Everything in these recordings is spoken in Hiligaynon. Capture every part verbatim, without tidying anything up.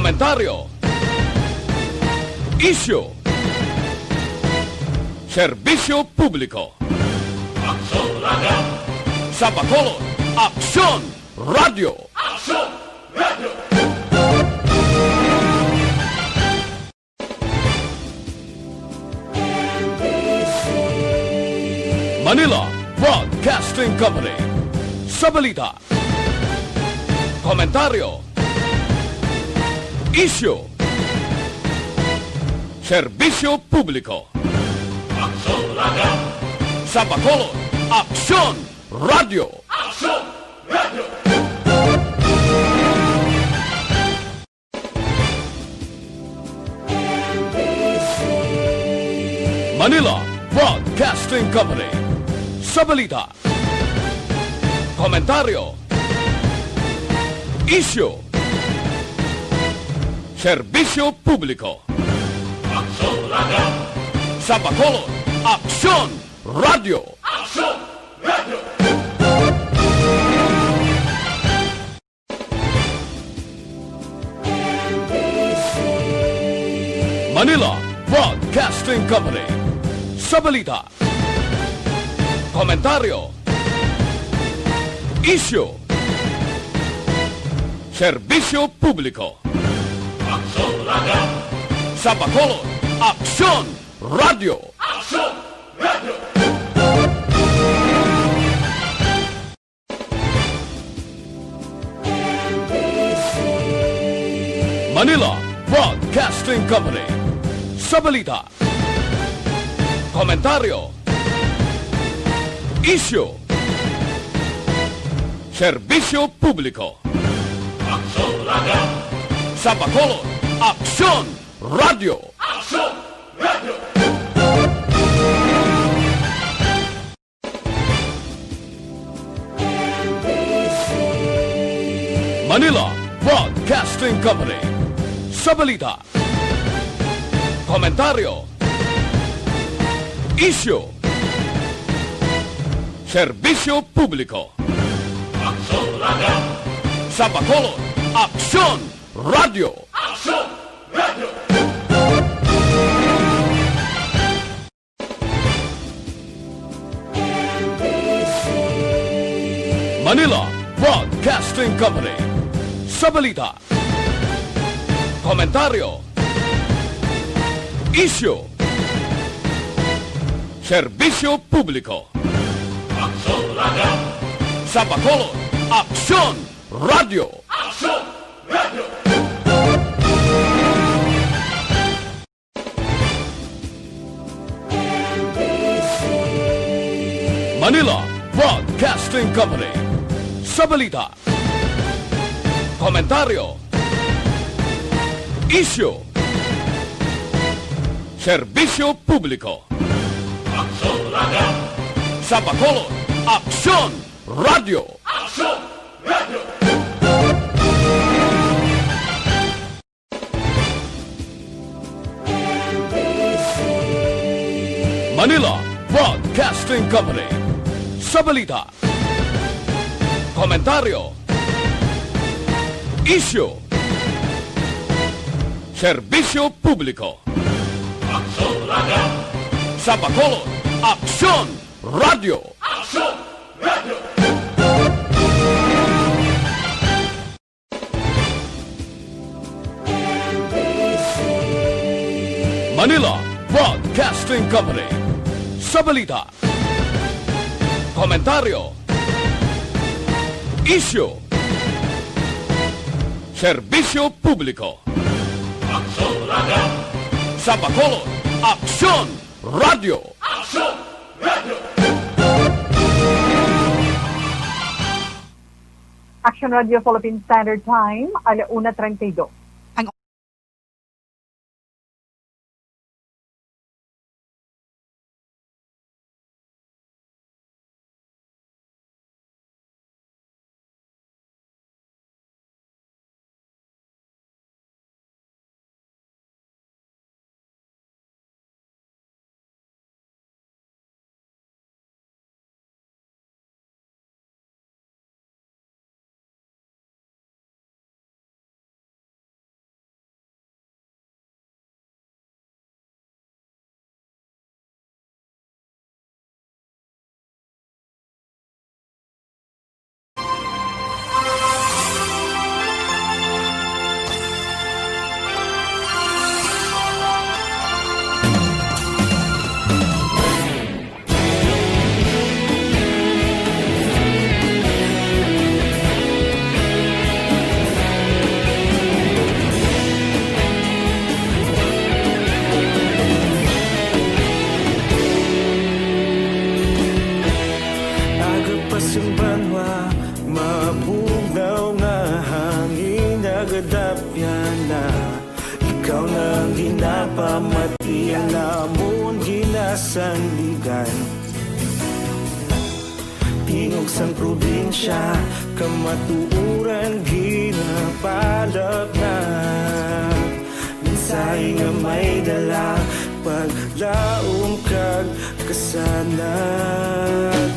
Komentaryo. Isyu. Serbisyo publiko. Aksyon Radio. Sa Bacolod, Aksyon Radio. Aksyon Radio. Manila Broadcasting Company. Sa balita, komentaryo, isyu, serbisyo publiko. Aksyon Radio. Sa Bacolod, Aksyon Radio. Aksyon Radio. Manila Broadcasting Company. Sa balita, komentaryo, isyu, serbisyo publiko. Aksyon Radio. Sa Bacolod, Aksyon Radio. Aksyon Radio. Manila Broadcasting Company. Sa balita, komentaryo, isyu, serbisyo publiko. Aksyon Radio. Sa Bacolod, Aksyon Radio. Aksyon Radio. Manila Broadcasting Company. Sa balita, komentaryo, isyu, serbisyo publiko. Aksyon Radio. Sa Bacolod, Aksyon Radio. Aksyon Radio. Manila Broadcasting Company. Sa balita, komentaryo, isyu, serbisyo publiko. Aksyon Radio. Sa Bacolod, Aksyon Radio. Aksyon Radio. Manila Broadcasting Company. Sa balita, komentaryo, isyu, serbisyo publiko. Aksyon Radio. Sa Bacolod, Aksyon Radio. Aksyon Radio. Manila Broadcasting Company. Sa balita, komentaryo, isyu, serbisyo publiko. Aksyon Radio. Sa Bacolod, Aksyon Radio. Aksyon Radio. Manila Broadcasting Company. Sa balita, komentaryo, isyu, serbisyo publiko. Aksyon Radio. Sa Bacolod, Aksyon Radio. Aksyon Radio. Manila Broadcasting Company. Sa balita, komentaryo, isyu, serbisyo publiko. Aksyon Radio. Sa Bacolod, Aksyon Radio. Aksyon Radio. Action Radio Philippine Standard Time, ala una treinta y dos. Ang Kadapyana, ikaw na ang ginapamati, ang amon ginasandigan. Tingog sang probinsya, kamatuoran ginapalapna. Mensahe nga may dala, paglaom kag kasanag.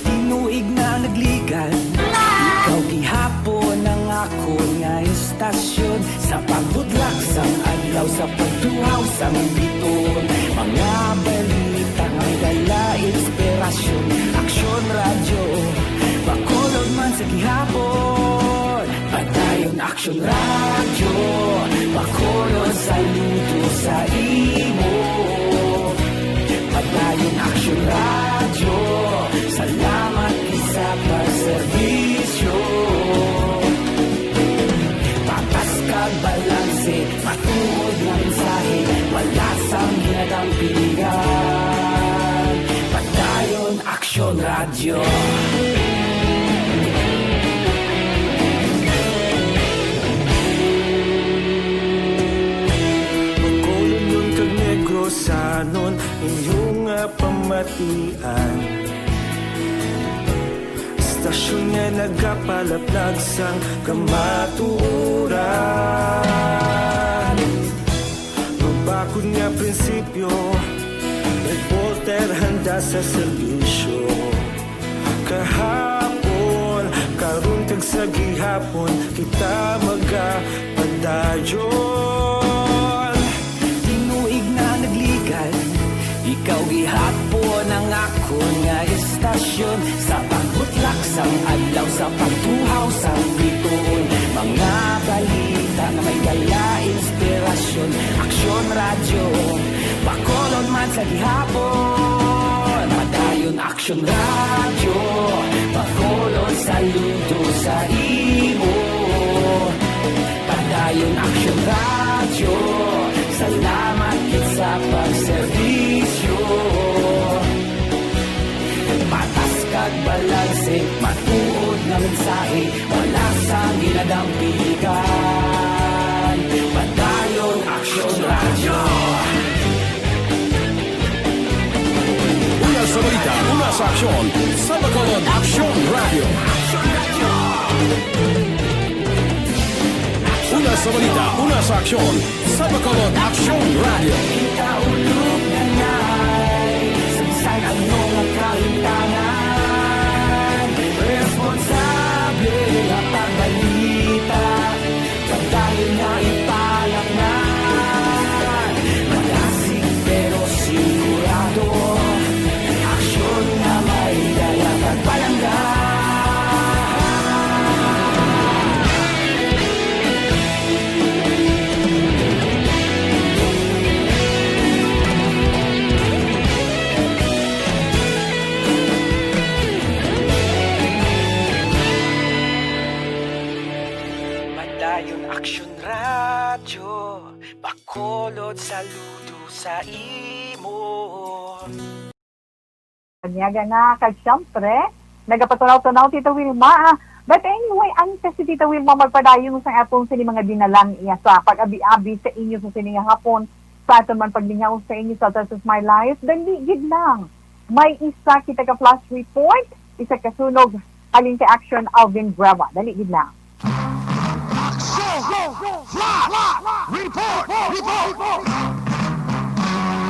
Tinuig na nagligad, ikaw gihapon ang akon nga istasyon. Sa pagbudlak sang adlaw, sa pagtuhaw sang biton, mga balita nga dala inspirasyon. Aksyon Radyo, Bacolod man sa gihapon. Padayon Aksyon Radyo, Bacolod, saludo sa imo. Padayon Aksyon Radyo, salamat gid sa pagserbisyo. Patas kag balanse, matuod nga mensahe, wala sang ginadampigan. Padayon Aksyon Radyo. Bacolodnon kag Negrosanon, inyo nga pamatian. Istasyon nga nagapalaplag sang kamatuoran. Mabakod nga prinsipyo, reporter handa sa serbisyo. Kahapon, karon kag sa gihapon, kita magapadayon. Tinuig na nagligad, ikaw gihapon ang akon nga istasyon. Sa pagbutlak sang adlaw, sa pagtuhaw sang bituon, mga balita nga may dala inspirasyon. Aksyon Radyo, Bacolod man sa gihapon. Padayon Aksyon Radyo, Bacolod, saludo sa imo. Padayon Aksyon Radyo, salamat gid sa pagserbisyo. Patas kag balanse, matuod nga mensahe, wala sang ginadampigan. Padayon Aksyon Radyo. Una sa balita, una sa aksyon, sa Bacolod Aksyon Radyo. Una sa balita, una sa aksyon, sa Bacolod Aksyon Radyo. Kita ulog na nay, sagsag ang mga kahintangan. Responsable nga pagbalita, pagdayon nga ipalaknan. Malasig pero sigurado, aksyon nga may dala kag palangga. Padayon Aksyon Radyo, Bacolod, saludo sa imo. Kanyaga na, kag siyempre, nagapatanaw-tanaw, Tita Wilma, ah. But anyway, ang sa si Tita Wilma magpadayon sa atong sini mga dinalang iya sa pag-abi-abi sa inyo sa sini nga hapon, sa aton man paglingaw sa inyo sa This Is My Life. Dali gid lang. May isa kita ka flash report, isa ka sunog, halin kay Action Alvin Brava. Dali gid lang. Action! Flash! Report! Report!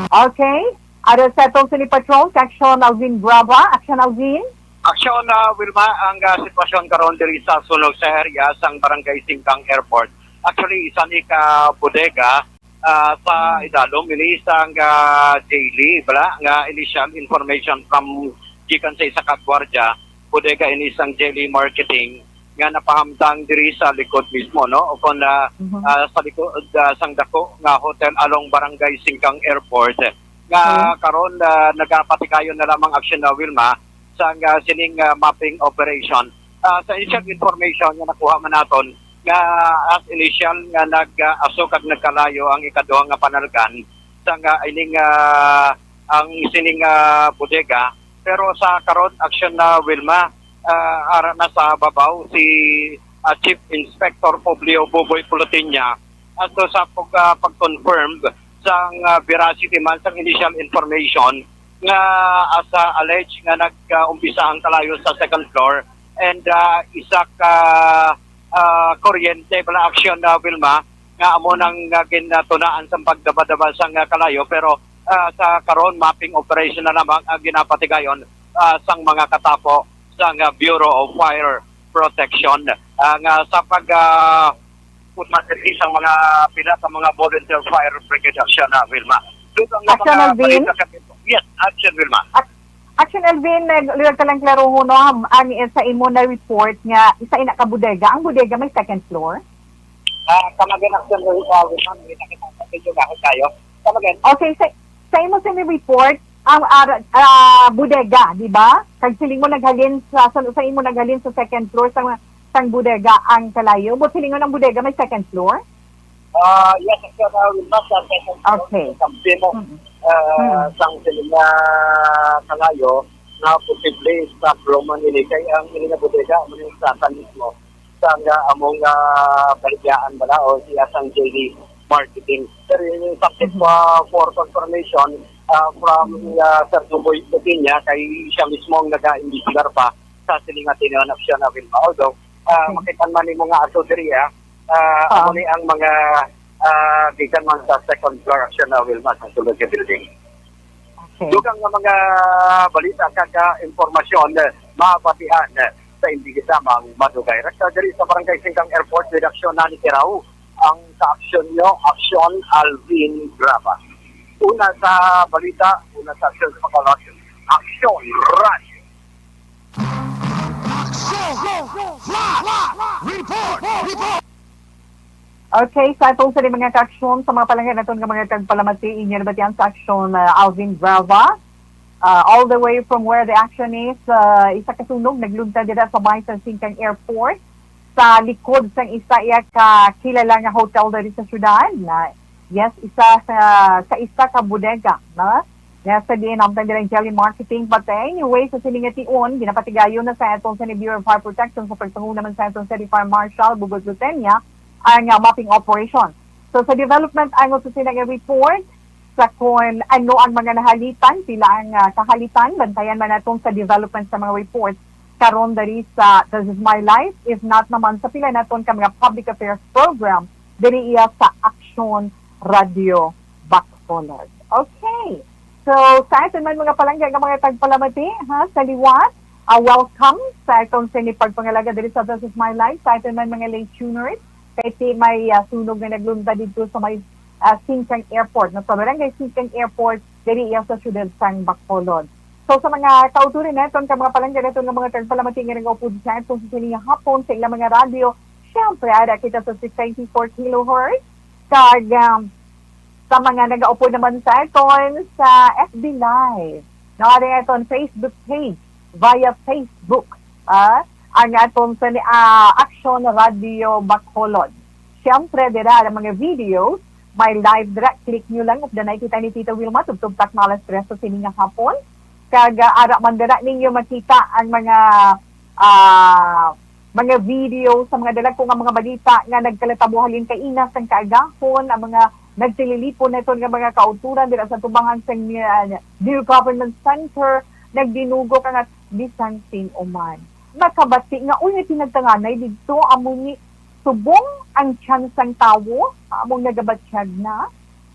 Okay. Ara sa atong sini patrol, kay Action Alvin Brava. Action Alvin. Action, ah, Wilma, ang, ah, sitwasyon karon diri sa sunog sa area sang Barangay Singkang Airport. Actually, isa ni ka bodega, ah, sa idalom ini sang, ah, J L E, bala, nga initial information from gikan sa isa ka gwardiya, bodega ini sang J L E Marketing nga napahamtang diri sa likod mismo, no? O kon, ah, Mhm. ah, sa likod, ah, sang dako nga hotel along Barangay Singkang Airport, nga Mhm. karon, ah, nagapatigayon na lamang aksyon na, Wilma, sang, ah, sining, ah, mapping operation. Ah, sa initial Mhm. information nga nakuha man naton, nga as initial nga nag, ah, aso kag nagkalayo ang ikaduha nga panalgan sang, ah, ining, ah, ang sining, ah, bodega. Pero sa karon, aksyon na, Wilma, ah, ara na sa babaw si ah, Chief Inspector Publio Buboy Pulutinya, as to sa pag, ah, pag-confirm sang, ah, veracity man sang initial information nga, as, ah, alleged nga nag, ah, umpisa ang kalayo sa second floor and, ah, isa ka, ah, kuryente bala, action, ah, Wilma, nga amo nang, ah, ginatunaan sang pagdabadaba sang, ah, kalayo, pero, ah, sa karon, mapping operation na lamang ang ginapatigayon, ah, sang mga katapo sang, ah, Bureau of Fire Protection. Ah, nga sa pag, ah, putmaserbi sang mga pila ka mga volunteer fire brigade, action, ah, Wilma. Dito ang Action, mga Alvin? balita sa Yes, action, Wilma. Ac-, Action, Alvin, nag-, liwag ka lang klarohon, no, ang, ang sa imo na report nga isa ina ka bodega. Ang bodega may second floor? Ah, kamagan, action, Wilma, may nakita sa video, gahod kayo. Kamagan. Okay, sa, sa imo sa report, ang, ah, ah, bodega, di ba? Kag siling mo naghalin sa, sa, sa imo naghalin sa second floor sa, sang bodega ang kalayo. But silingon ang bodega may second floor? Ah, yes, sir, ah, Wilma, sa second floor, Okay. sa kampi mo, Mm. ah, Mm. sang sila kalayo, na posible sa Roma nila kay ang ilang bodega, amo yung sa mismo, sa nga among, ah, baligyan bala o siya sang J D Marketing. Pero yung subject Mhm. pa for confirmation, ah, from, ah, Sir Duboy Pepiña, kay siya mismo ang nag-iimbestigar pa sa siling nga tinaon aksyon na Wilma. Although, ah, Okay. makita man nimo nga aso diri, ah, ah, Ah. amo ni ang mga, ah, gikan man sa second floor action na Wilma sa sulod nga building. Okay. Dugang nga mga balita kag, ah, impormasyon, eh, mabatian, eh, sa hindi lamang madugay. Rasta diri sa Barangay Singkang Airport, redaksyon na ni Kiraw ang sa aksyon nyo, Aksyon Alvin Brava. Una sa balita, una sa aksyon sa Bacolod, Aksyon Radio. Report! Report! Okay, sa atong sa mga kaaksyon, sa mga palangga naton nga mga tagpalamati, inyo nabatian sa aksyon, uh, Alvin Brava, uh, all the way from where the action is, uh, isa ka sunog nagluntad dira sa may sa Singkang Airport, sa likod sang isa iya ka kilala nga hotel diri sa syudad. Na, yes, isa sa, sa isa ka bodega, no? Nga sa diin ang tanggalang Jelly Marketing. But anyway, sa sini nga tion, ginapatigayon na sa aton sa Bureau of Fire Protection sa pagpanguna man sa aton sa Fire Marshal Bugot Lutenia ang, ah, mapping operation. So, sa development angot sa sini nga report, sa kung ano ang mga nahalitan, pila ang, ah, kahalitan, bantayan man naton sa development sa mga report karon diri sa This Is My Life, if not naman sa pila naton ka mga public affairs program diri iya sa Aksyon Radio Bacolod. Okay. So, sa aton man mga palangga nga mga tagpalamati, ha, sa liwat, ah, welcome sa aton sini pagpangalaga diri sa This Is My Life, sa aton man mga late tuners, kay ti may, ah, sunog nga naglunta didto sa may, ah, Singkang Airport, no, sa Barangay Singkang Airport, diri iya sa siyudad sang Bacolod. So, sa mga kauturan naton, ka mga palangga naton nga mga tagpalamati nga nagaupod sa aton sa sini nga hapon sa ilang mga radyo, syempre, ara kita sa six ninety-four kilohertz, kag, um, sa mga nagaupod naman sa aton sa F B Live, no, ari aton Facebook page, via Facebook, ah, ang aton sa, ah, Aksyon Radio Bacolod. Siyempre, dira ang mga videos, may live dira, click nyo lang, updanay kita ni Tita Wilma, tubtob takmalas tres sa sini nga hapon. Kag, ah, ara man dira ninyo makita ang mga, ah, mga video sa mga dalagko nga mga balita nga nagkalatabo halin kay ina sang kaagahon, ang mga nagtililipon naton nga mga kauturan dira sa tubangan sang, ah, New Government Center, nagdinugok nga bisan sin-o man makabati nga, uy, may pinagtanganay didto, amo ni subong ang tiyan sang tawo, among nagabatyag na,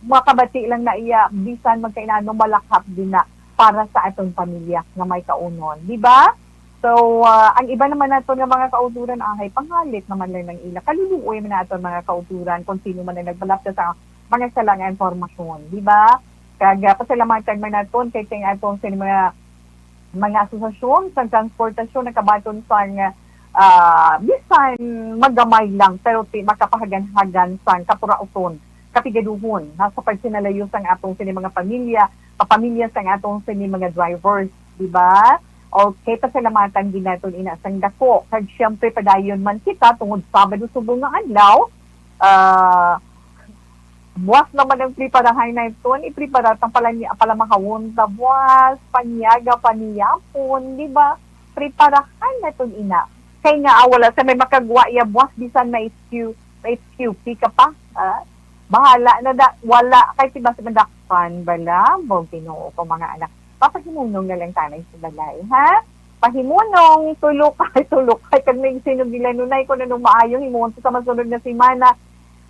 makabati lang na iya, bisan magkainano, malakap din na para sa aton pamilya nga may kaunon, di ba? So, ah, ang iba naman naton nga mga kauturan, ahay, panghalit naman lang ng ila. Kaluluoy man naton mga kauturan kung sino man ang nagbalapta sa mga sala nga impormasyon, di ba? Kag, ah, pasalamatan man naton kay kay aton sa mga, mga asosasyon sa transportasyon nakabaton sa, ah, bisan magamay lang, pero ti makapahagan-hagan sa kapurauson, kapigaduhon, nasa pagsinalayo sang atong sini mga pamilya, kapamilya sang atong sini mga drivers, di ba? Okay, pasalamatan gid naton ina sang dako. Kag siyempre, padayon man kita tungod Sabado subong nga adlaw, ah, buwas naman ang preparahan naton, iprepara tang pala-, palamahawon ta buwas, panyaga, paniyapon, di ba? Preparahan naton ina. Kay nga, ah, wala sa may makagwa iya buwas, bisan may excuse, may excuse ka pa. Ah, bahala na da, wala kay si basta madakpan bala, mo Ginoo ko, mga anak. Papahimunong na lang tanay sa balay, ha? Pahimunong, tulukay, tulukay, kag may sinugilan nunay kung anong maayo himuon sa masunod nga semana.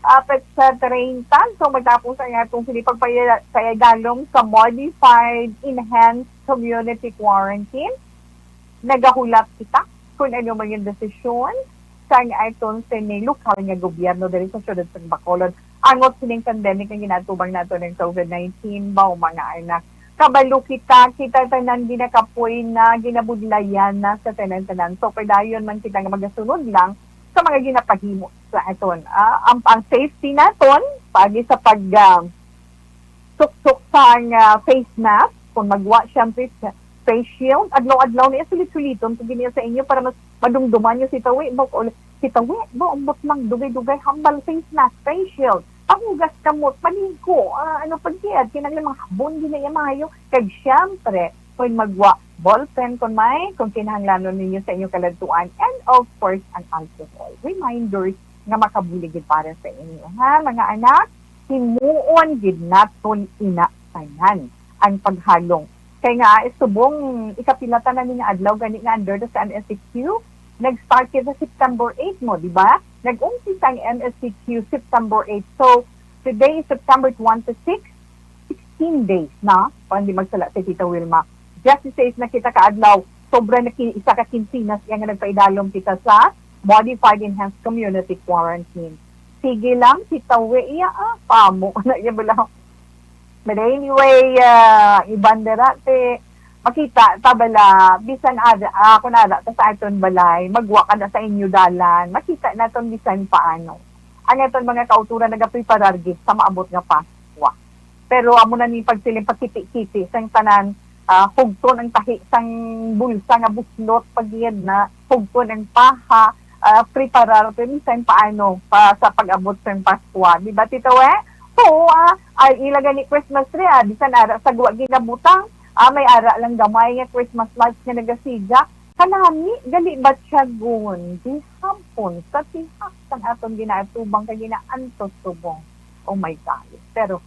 Ah, petsa treinta, so matapos ang atong sini pagpaya-, payadalom sa modified enhanced community quarantine, nagahulat kita kung ano man yung desisyon sang aton sini lokal nga gobyerno diri sa siyudad sa Bacolod. Angot sining pandemic nga ginaatubang nato ng covid nineteen, ba, mga anak. Kabalo kita, kita tanan ginakapoy na, ginabudlayan na sa tanan-tanan. So, padayon man kita nga magasunod lang sa mga ginapahimo sa aton. Ah, ang, ang safety naton, paagi sa pag, ah, suksok sang, ah, face mask, kung magwa, syempre, sa face shield, adlaw-adlaw niya sulit-suliton ko gini sa inyo para mas madumduman niyo si tawi, bok, o si tawi, bo, ambot lang, dugay-dugay, hambal face mask, face shield, pahugas kamot, paligo, ah, ano pa gid, kinahanglan mga habon gini iya maayo. Kag syempre, kung magwa, ballpen, kung may, kung kinahanglanon ninyo sa inyong kaladtuan, and of course, ang alcohol. Reminders nga makabulig gid para sa inyo, ha, mga anak? Himuon gid naton ina tanan ang paghalong. Kay nga, eh, subong ikapila ta na ni nga adlaw gani nga under sa M S C Q, nag-start kita September eight mo, di ba? Nag-umpisa ang M S C Q September eight. So, today is September twenty-six, sixteen days na, kung di magsala si Tita Wilma. Just safe na kita ka adlaw, sobra na ki-, isa ka kinsinas iya nga nagpaidalom kita sa modified enhanced community quarantine. Sige lang, si tawi iya, ah, pamo na iya bala. But anyway, ah, iban dira, te, makita ta bala, bisan ada, ah, kung ada ta sa aton balay, magwa ka na sa inyo dalan, makita naton bisan paano. Ang aton mga kauturan nagapreparar gid sa maabot nga Paskwa. Pero amo na ni pagsiling, pagkiti-kiti sang tanan, ah, hugton ang tahi sang bulsa nga buslot, pagiyad na hugton ang paha, ah, preparar pa minsan paano pa sa pag-abot sang Paskwa. Di ba, Tito, eh? Oo, ah, ay, ila gani Christmas tree, ah, bisan ara sa guwa ginabutang, ah, may ara lang gamay nga Christmas lights nga nagasiga. Kanami, gali batyagon, gihapon, sa tihak sang aton ginaatubang kag ginaantos subong. Oh my God. Pero,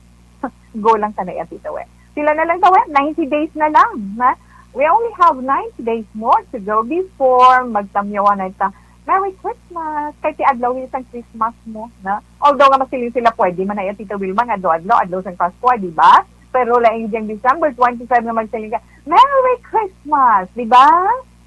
go lang ka na, Tito, eh. Pila na lang, Tito, eh? Ninety days na lang, na? We only have ninety days more to go before magtamyawan na ta Merry Christmas. Kay ti adlaw ni sang Christmas mo, na? Although nga masiling sila, pwede man na, Tito Wilma, nga do adlaw, adlaw sang Pasko, di ba? Pero lain diyang December twenty-five nga magsiling ka, "Merry Christmas," di ba?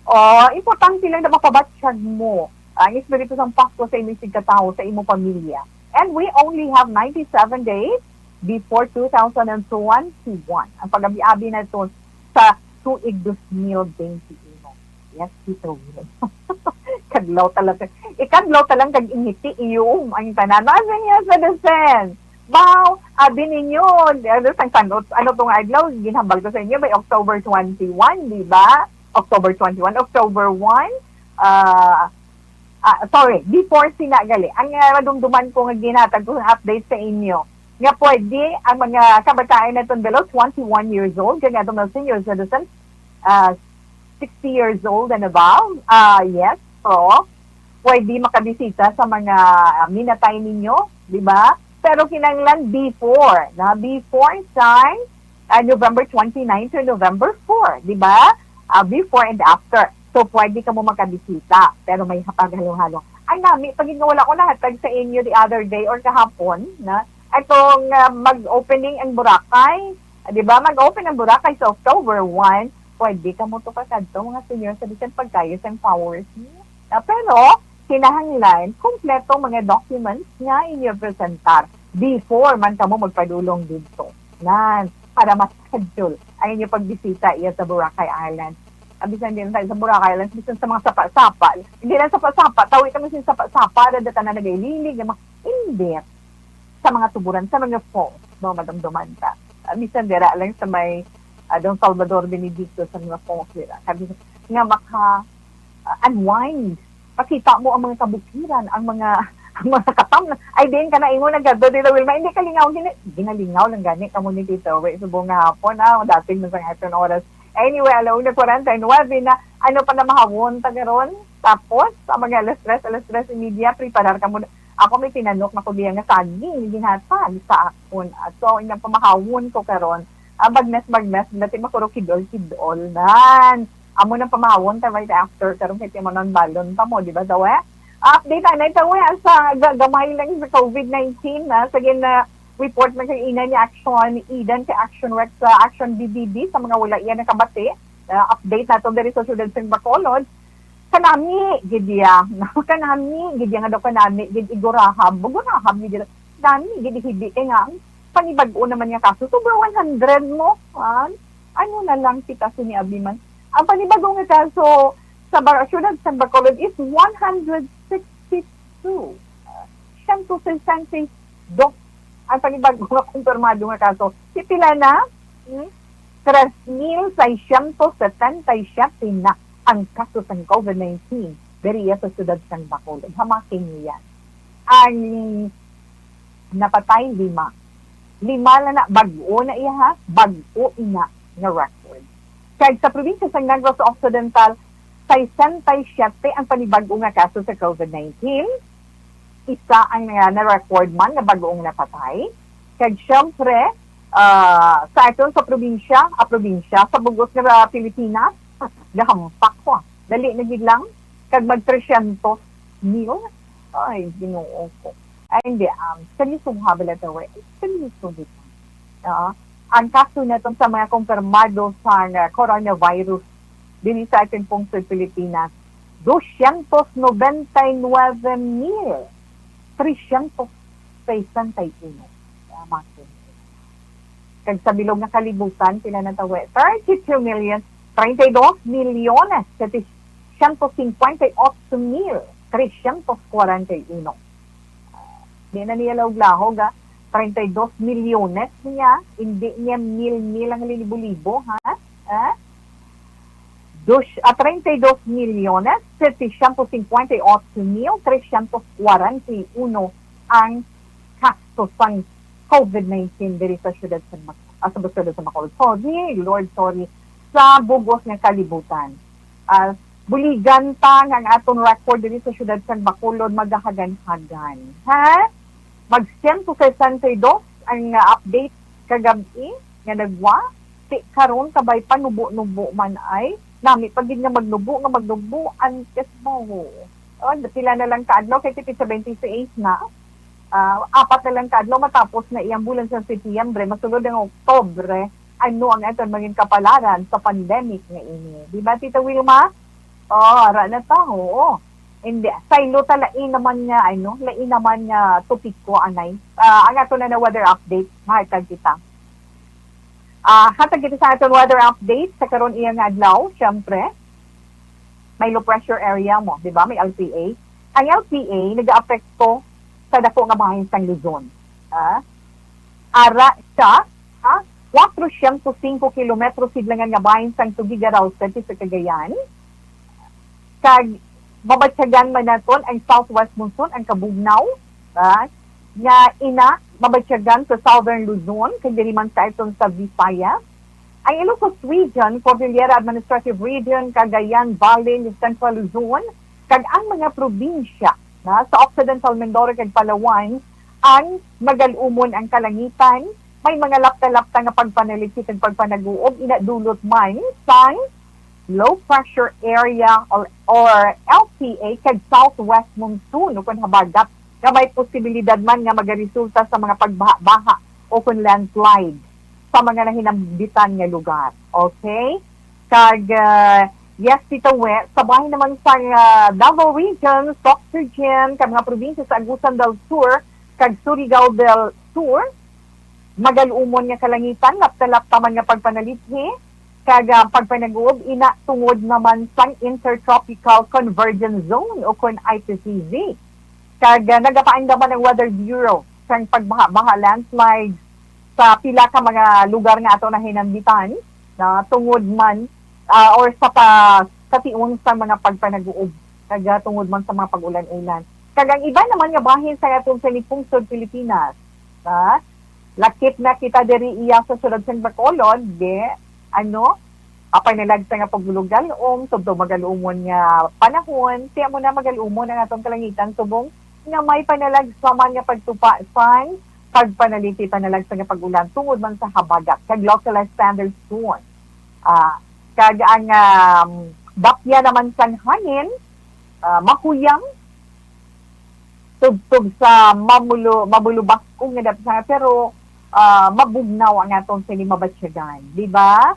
Oh, importante lang na mapabatsyag mo ang espiritu sang Pasko sa imo sigkatawo, sa imo pamilya. And we only have ninety-seven days before two thousand twenty-one. Ang pag-abi-abi naton sa tuig dos mil twenty-one. Yes, Tito Will. Kadlaw talaga. Ikadlaw talaga kag ingiti, iyom ang tanan. Mga senior citizen, baw, abi ninyo, ano, sang tanot, ano tong adlaw, ginhambal ko sa inyo, by October twenty-one, di ba? October twenty-one, October one, ah, ah, sorry, before sina gali. Ang, ah, madumduman ko nga ginhatag ko nga update sa inyo, nga pwede ang mga kabataan naton below twenty-one years old, kag atong mga senior citizens, ah, sixty years old and above, ah, yes, so, pwede makabisita sa mga, ah, minatay ninyo, di ba? Pero kinahanglan before, na before sang, ah, November twenty-nine to November four, di ba? Ah, before and after. So, pwede kamo makabisita, pero may paghalong-halong. Ang nami, pag nga wala ko nahatag sa inyo the other day or kahapon, na, atong, ah, mag-opening ang Boracay, di ba? Mag-open ang Boracay sa October one. Pwede kamo to kakadto, mga senior citizen, pagkayo sang powers niyo. Ah, pero, kinahanglan, kompleto mga documents nga inyo presentar before man kamo magpadulong didto. Nan, para ma-schedule ang inyo pagbisita iya sa Boracay Island. Ah, bisan din sa, sa Boracay Islands, bisan sa mga sapa-sapa. Hindi lang sapa-sapa, tawi kami sa sapa-sapa, ada tanan nagaililig, nga mga, hindi. Sa mga tuburan, sa mga falls, no, madumduman ta. Ah, bisan dira lang sa may, ah, Don Salvador Benedicto, sa mga falls dira. Sabi nga maka, ah, unwind. Pakita mo ang mga kabukiran, ang mga, ang mga katam na, ay, din ka na, imo na gado, Tito Wilma, hindi ka lingaw, gina-, ginalingaw lang gani, kamo ni Tito, wait, subong nga hapon, ah, dating na sa aton oras. Anyway, alauna kwarenta y nuebe na, ano pa na mahawon ta karon? Tapos, sa mga alas tres, alas tres y media, preparar ka muna. Ako may tinanok na ko diya nga saging, ginhatag sa akon. At so, inang pamahawon ko karon, ah, bagnas-bagnas, dati makuro kidol-kidol nan. Amo nang pamahawon ta right after, karon kay timanon balon pa mo, di ba, Tawe? Update anay, Tawe, sa ga-, gamay lang sa COVID nineteen, na sa gin, ah, report na kay ina ni Action Eden, kay Action Rex, sa Action B B B, sa mga wala iya nakabati. Ah, update nato diri sa siyudad sa Bacolod. Kanami gid iya. Kanami gid iya nga daw kanami gid igurahab. Bugurahab gid iya. Dami gid hibi kay nga ang panibag-o naman nga kaso sobra one hundred mo. Ah, ano na lang kita sini abi man. Ang panibag-o nga kaso sa Bar-, siyudad sa Bacolod is one hundred sixty-two. Ah, siyento sesenta y dos ang panibag-o nga kumpirmado nga kaso. Si pila na? Hmm? Tres mil seiscientos setenta y siete na ang kaso sang COVID nineteen diri sa siyudad sang Bacolod. Hamakin niyo yan. Ang napatay, lima. Lima na na, bag-o na iya, ha? Bag-o ina nga record. Kag sa probinsya sang Negros Occidental, sesenta y siete ang panibag-o nga kaso sa COVID nineteen. Isa ang, ah, na-record man nga bag-ong napatay. Kag syempre, ah, sa aton sa probinsya, ah, probinsya, sa bugos nga Pilipinas, gahampak ko. Dali na gid lang. Kag mag tresyentos mil. Ay, Ginoo ko. Ay, hindi, um, seryoso nga bala to, eh. Seryoso gid. Ah, ang kaso naton sa mga kumpirmado sa, ah, coronavirus diri sa ating pungsod Pilipinas, doscientos noventa y nueve mil trescientos sesenta y uno. Tama, sir. Kag sa bilog nga kalibutan, pila na tawo? Thirty-two million, treinta y dos milyones, setecientos cincuenta y ocho mil trescientos cuarenta y uno. Ah, di na niya lahog-lahog, ah. Treinta y dos milyones niya, hindi niya mil-mil ang libo-libo, ha? Ha? Dos, ah, treinta y dos milyones, setecientos cincuenta y ocho mil trescientos cuarenta y uno ang kaso sang COVID nineteen diri sa siyudad sa Mac-, ah, sa siyudad sa Bacolod. Sorry, Lord, sorry. Sa bugos nga kalibutan. Ah, buligan ta nga ang aton record diri sa siyudad sa Bacolod magahagan-hagan. Ha? Mag siyento sesenta y dos ang, ah, update kagab-i nga nagwa. Ti karon kabay pa nubo-nubo man ay. Nami pa gid nga magnubo, nga magnubo antes mo. Oh, pila na lang ka adlaw kay tipid sa twenty-six na. Ah, apat na lang ka adlaw matapos na iyang bulan sa Setyembre, masulod ang Oktobre. Ano ang aton maging kapalaran sa pandemic nga ini? Di ba, Tita Wilma? Oh, ara na ta, oo. Hindi, saylo ta, lain naman nga, ano, lain naman nga topiko, anay. Ah, ang ato na na weather update, mahatag kita. Ah, hatag kita sa aton weather update sa karon iya nga adlaw, syempre. May low pressure area mo, di ba? May L P A. Ang L P A nagaapekto sa dako nga bahin sang Luzon. Ah, ara siya sa kwatro siyento singko kilometro sidlangan nga bahin sang Tuguegarao City sa Cagayan. Kag mabatyagan man naton ang southwest monsoon, ang kabugnaw, ah, nga ina mabatyagan sa southern Luzon, kag diri man sa aton sa Visayas. Ang Ilocos Region, Cordillera Administrative Region, Cagayan Valley, Central Luzon, kag ang mga probinsya na sa Occidental Mindoro kag Palawan, ang magal-umon ang kalangitan, may mga lapta-lapta nga pagpanalithi kag pagpanaguob, ina dulot man sang low pressure area or, or L P A kag southwest monsoon o kon habagat nga may posibilidad man nga magaresulta sa mga pagbaha-baha o kon landslide sa mga nahinambitan nga lugar. Okay? Kag, ah, yes, Tita We, sa bahin naman sa, ah, Davao Region, Socsogen, kag mga probinsya sa Agusan del Sur, kag Surigao del Sur, magal-umon nga kalangitan, lapta-lapta man nga pagpanalithi, kag, ah, pagpanaguob, ina tungod naman sang Intertropical Convergence Zone o kon I T C Z. Kag, ah, nagapaandam man ang Weather Bureau sang pagbaha-baha, landslide sa pila ka mga lugar nga ato nahinambitan, na tungod man, ah, or sa pa-, sa tion sa mga pagpanaguob, kag, ah, tungod man sa mga pag-ulan-ulan. Kag ang iba naman nga bahin sa aton sa pungsod Pilipinas, ah, lakip na kita diri iya sa siyudad sa Bacolod, di, ano, Apay, nalag sa nga pagbulogal-om, tubtob magalumon nga panahon, tiya mo na magalumon ang atong kalangitan subong nga may panalagsaman nga pagtupa sang pagpanaliti, panalagsa nga pag-ulan tungod man sa habagat kag localized thunderstorm. Ah, kag ang, um, bapya naman sang hangin, ah, mahuyang, tubtob sa mamulo-, mabulubakong nga dapsa, pero, ah, mabugnaw ang atong sini mabatyagan, di ba?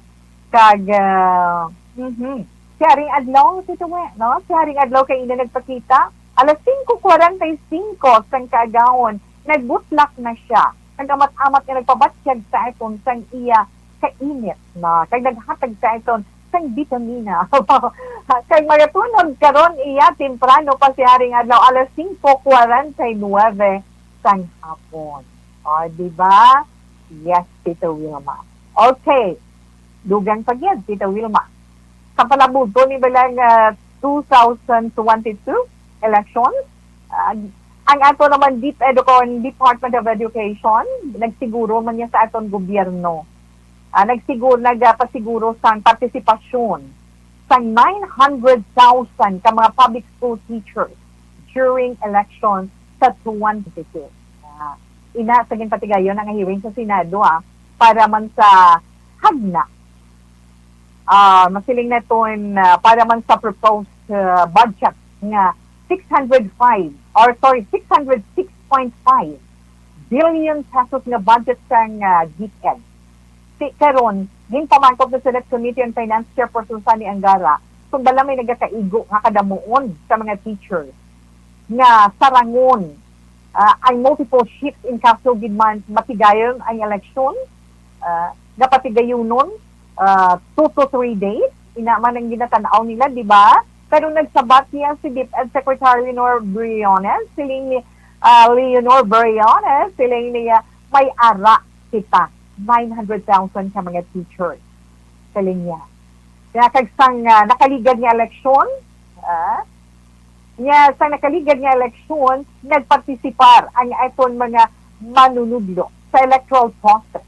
Kag, ah, mhm. Si Haring Adlaw, si Tuwe, no? Si Haring Adlaw kay ina nagpakita, alas singko kwarenta y singko sang kaagahon, nagbutlak na siya. Nag-amat-amat nga nagpabatyag sa aton sang iya kainit na, kag naghatag sa aton sang bitamina. Kag magatunod karon iya temprano pa si Haring Adlaw, alas singko kwarenta y nuebe sang hapon. O, di ba? Yes, Tito Wilma. Okay. Dugang pa gyud, Tito Wilma. Sa palabuton ni balang, ah, two thousand twenty-two election, ah, ang ato naman DepEd o kon Department of Education, nagsiguro man niya sa aton gobyerno. Ah, nagsiguro, nagapasiguro sang partisipasyon sang nine hundred thousand ka mga public school teachers during election sa twenty twenty-two. Ah, ina sa ginpatigayon ang hearing sa Senado, ah, para man sa hagna, ah, masiling naton, ah, para man sa proposed, ah, budget nga six hundred five, or sorry, six hundred six point five billion pesos nga budget sang, ah, DepEd. Ti karon, ginpamangkot sa Senate Committee on Finance Chairperson Sonny Angara kung bala may nagakaigo nga kadamuon sa mga teachers nga sarangon, ah, ang multiple shifts in kaso gid man matigayon ang eleksyon, ah, nga patigayunon, ah, two to three days. Ina man ang ginatan-aw nila, di ba? Pero nagsabat niya si DepEd Secretary Leonor Briones, siling ni, ah, Leonor Briones, siling niya, "May ara kita, nine hundred thousand ka mga teachers," siling niya. Kaya kag sang, ah, nakaligad nga eleksyon, ah, niya, sa nakaligad nga eleksyon, nagpartisipar ang aton mga manunudlo sa electoral process.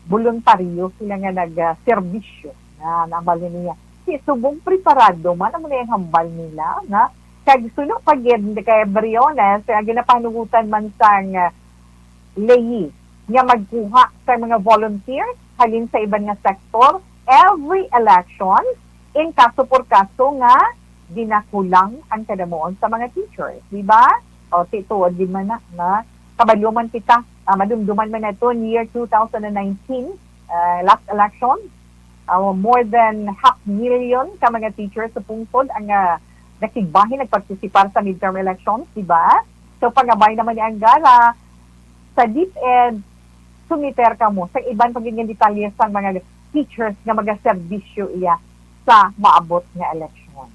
Boluntaryo sila nga nagserbisyo, na nambal niya. Si subong preparado man, amo na ang hambal nila, na kag suno pa gid kay Briones, nga ginapanugutan man sang, ah, Lehi nga magkuha sa mga volunteers halin sa iban nga sektor every election, in kaso por kaso nga ginakulang ang kadamuon sa mga teachers, di ba? O, ti-, tuod din man na, na kabalo man kita, ah, madumduman man naton year two thousand and nineteen, ah, last election, ah, more than half million ka mga teachers sa pungsod ang, ah, nakigbahin, nagpartisipar sa midterm elections, di ba? So, pangabay naman ni Angara sa DepEd, sumiter kamo sa iban pa gid nga detalye sang mga teachers nga magaserbisyo iya sa maabot nga eleksyon.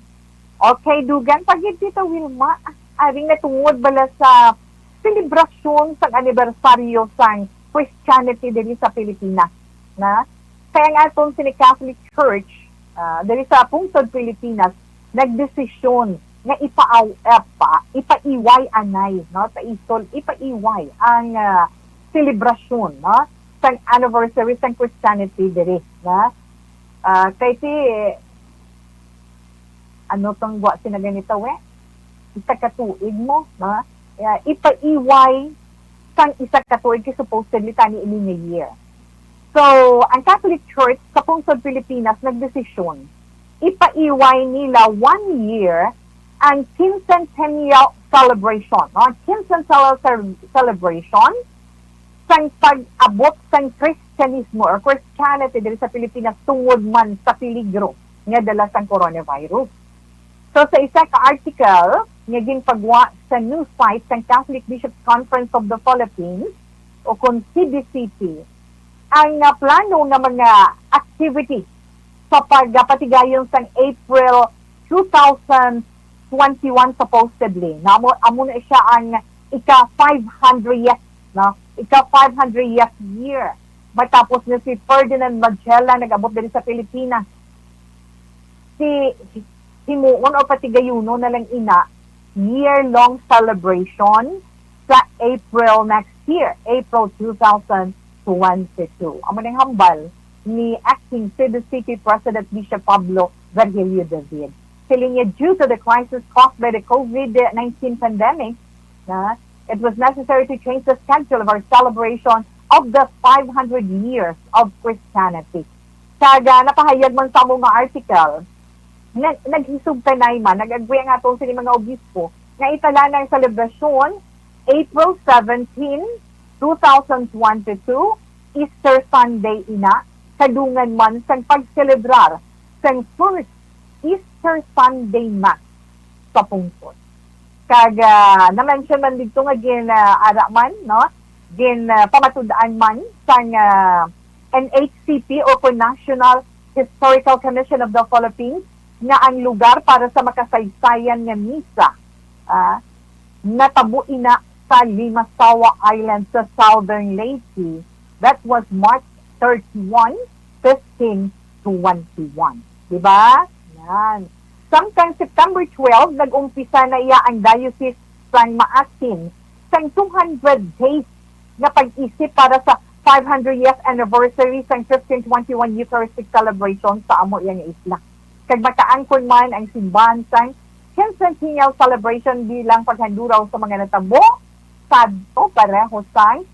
Okay, dugang pa gid, Tita Wilma, aring natungod bala sa selebrasyon sang anibersaryo sang Christianity diri sa Pilipinas, na? Kay ang aton sini Catholic Church, ah, diri sa pungsod Pilipinas, nagdesisyon nga ipaaw-, eh, pa, ipaiway anay, no, sa isol, ipaiway ang, ah, selebrasyon, no, sang anniversary sang Christianity diri, no? Ah, kay ti, ano tong gwa sina ganito, eh? Isa ka tuig mo, no? Ah, ipaiway sang isa ka tuig kay supposedly tani ini nga year. So, ang Catholic Church sa pungsod Pilipinas nagdesisyon, ipaiway nila one year ang quincentennial celebration, no? Quincentennial cel-, celebration sang pag-abot sang Kristyanismo or Christianity diri sa Pilipinas tungod man sa peligro nga dala sang coronavirus. So, sa isa ka article nga ginpagwa sa news site sang Catholic Bishops' Conference of the Philippines, o kon C B C P, ang, ah, plano nga mga activity sa pagpatigayon sang April two thousand twenty-one, supposedly. Na amo, amo na siya ang ika five hundredth, no? Ika five hundredth year matapos ni si Ferdinand Magellan nag-abot diri sa Pilipinas. Si, himuon o patigayunon na lang ina, year-long celebration sa April next year, April two thousand twenty-two. Amo ning hambal ni Acting Cebu City President Bishop Pablo Virgilio David. Siling niya, due to the crisis caused by the COVID nineteen pandemic, na it was necessary to change the schedule of our celebration of the five hundred years of Christianity. Kag, ah, napahayag man sa among nga article, nga naghisog kanay man, nag-agree ang aton sini mga obispo, nga itala na ang selebrasyon, April seventeen, two thousand twenty-two, Easter Sunday ina, kadungan man sang pagselebrar sang first Easter Sunday Mass sa pungsod. Kag, ah, na-mention man didto nga gin, ah, ara man, no? Gin, ah, pamatud-an man sang, ah, N H C P o kon National Historical Commission of the Philippines nga ang lugar para sa makasaysayan nga misa, ah, natabo ina sa Limasawa Island sa Southern Leyte. That was March thirty-one, fifteen twenty-one. Di ba? Yan. Samtang September twelve, nag-umpisa na iya ang Diocese sang Maasin sang two hundred days nga pag-isip para sa five hundredth anniversary sang fifteen twenty-one Eucharistic celebration sa amo iya nga isla. Kag makaangkon man ang simbahan sang quincentennial celebration bilang paghanduraw sa mga natabo sadto pareho sang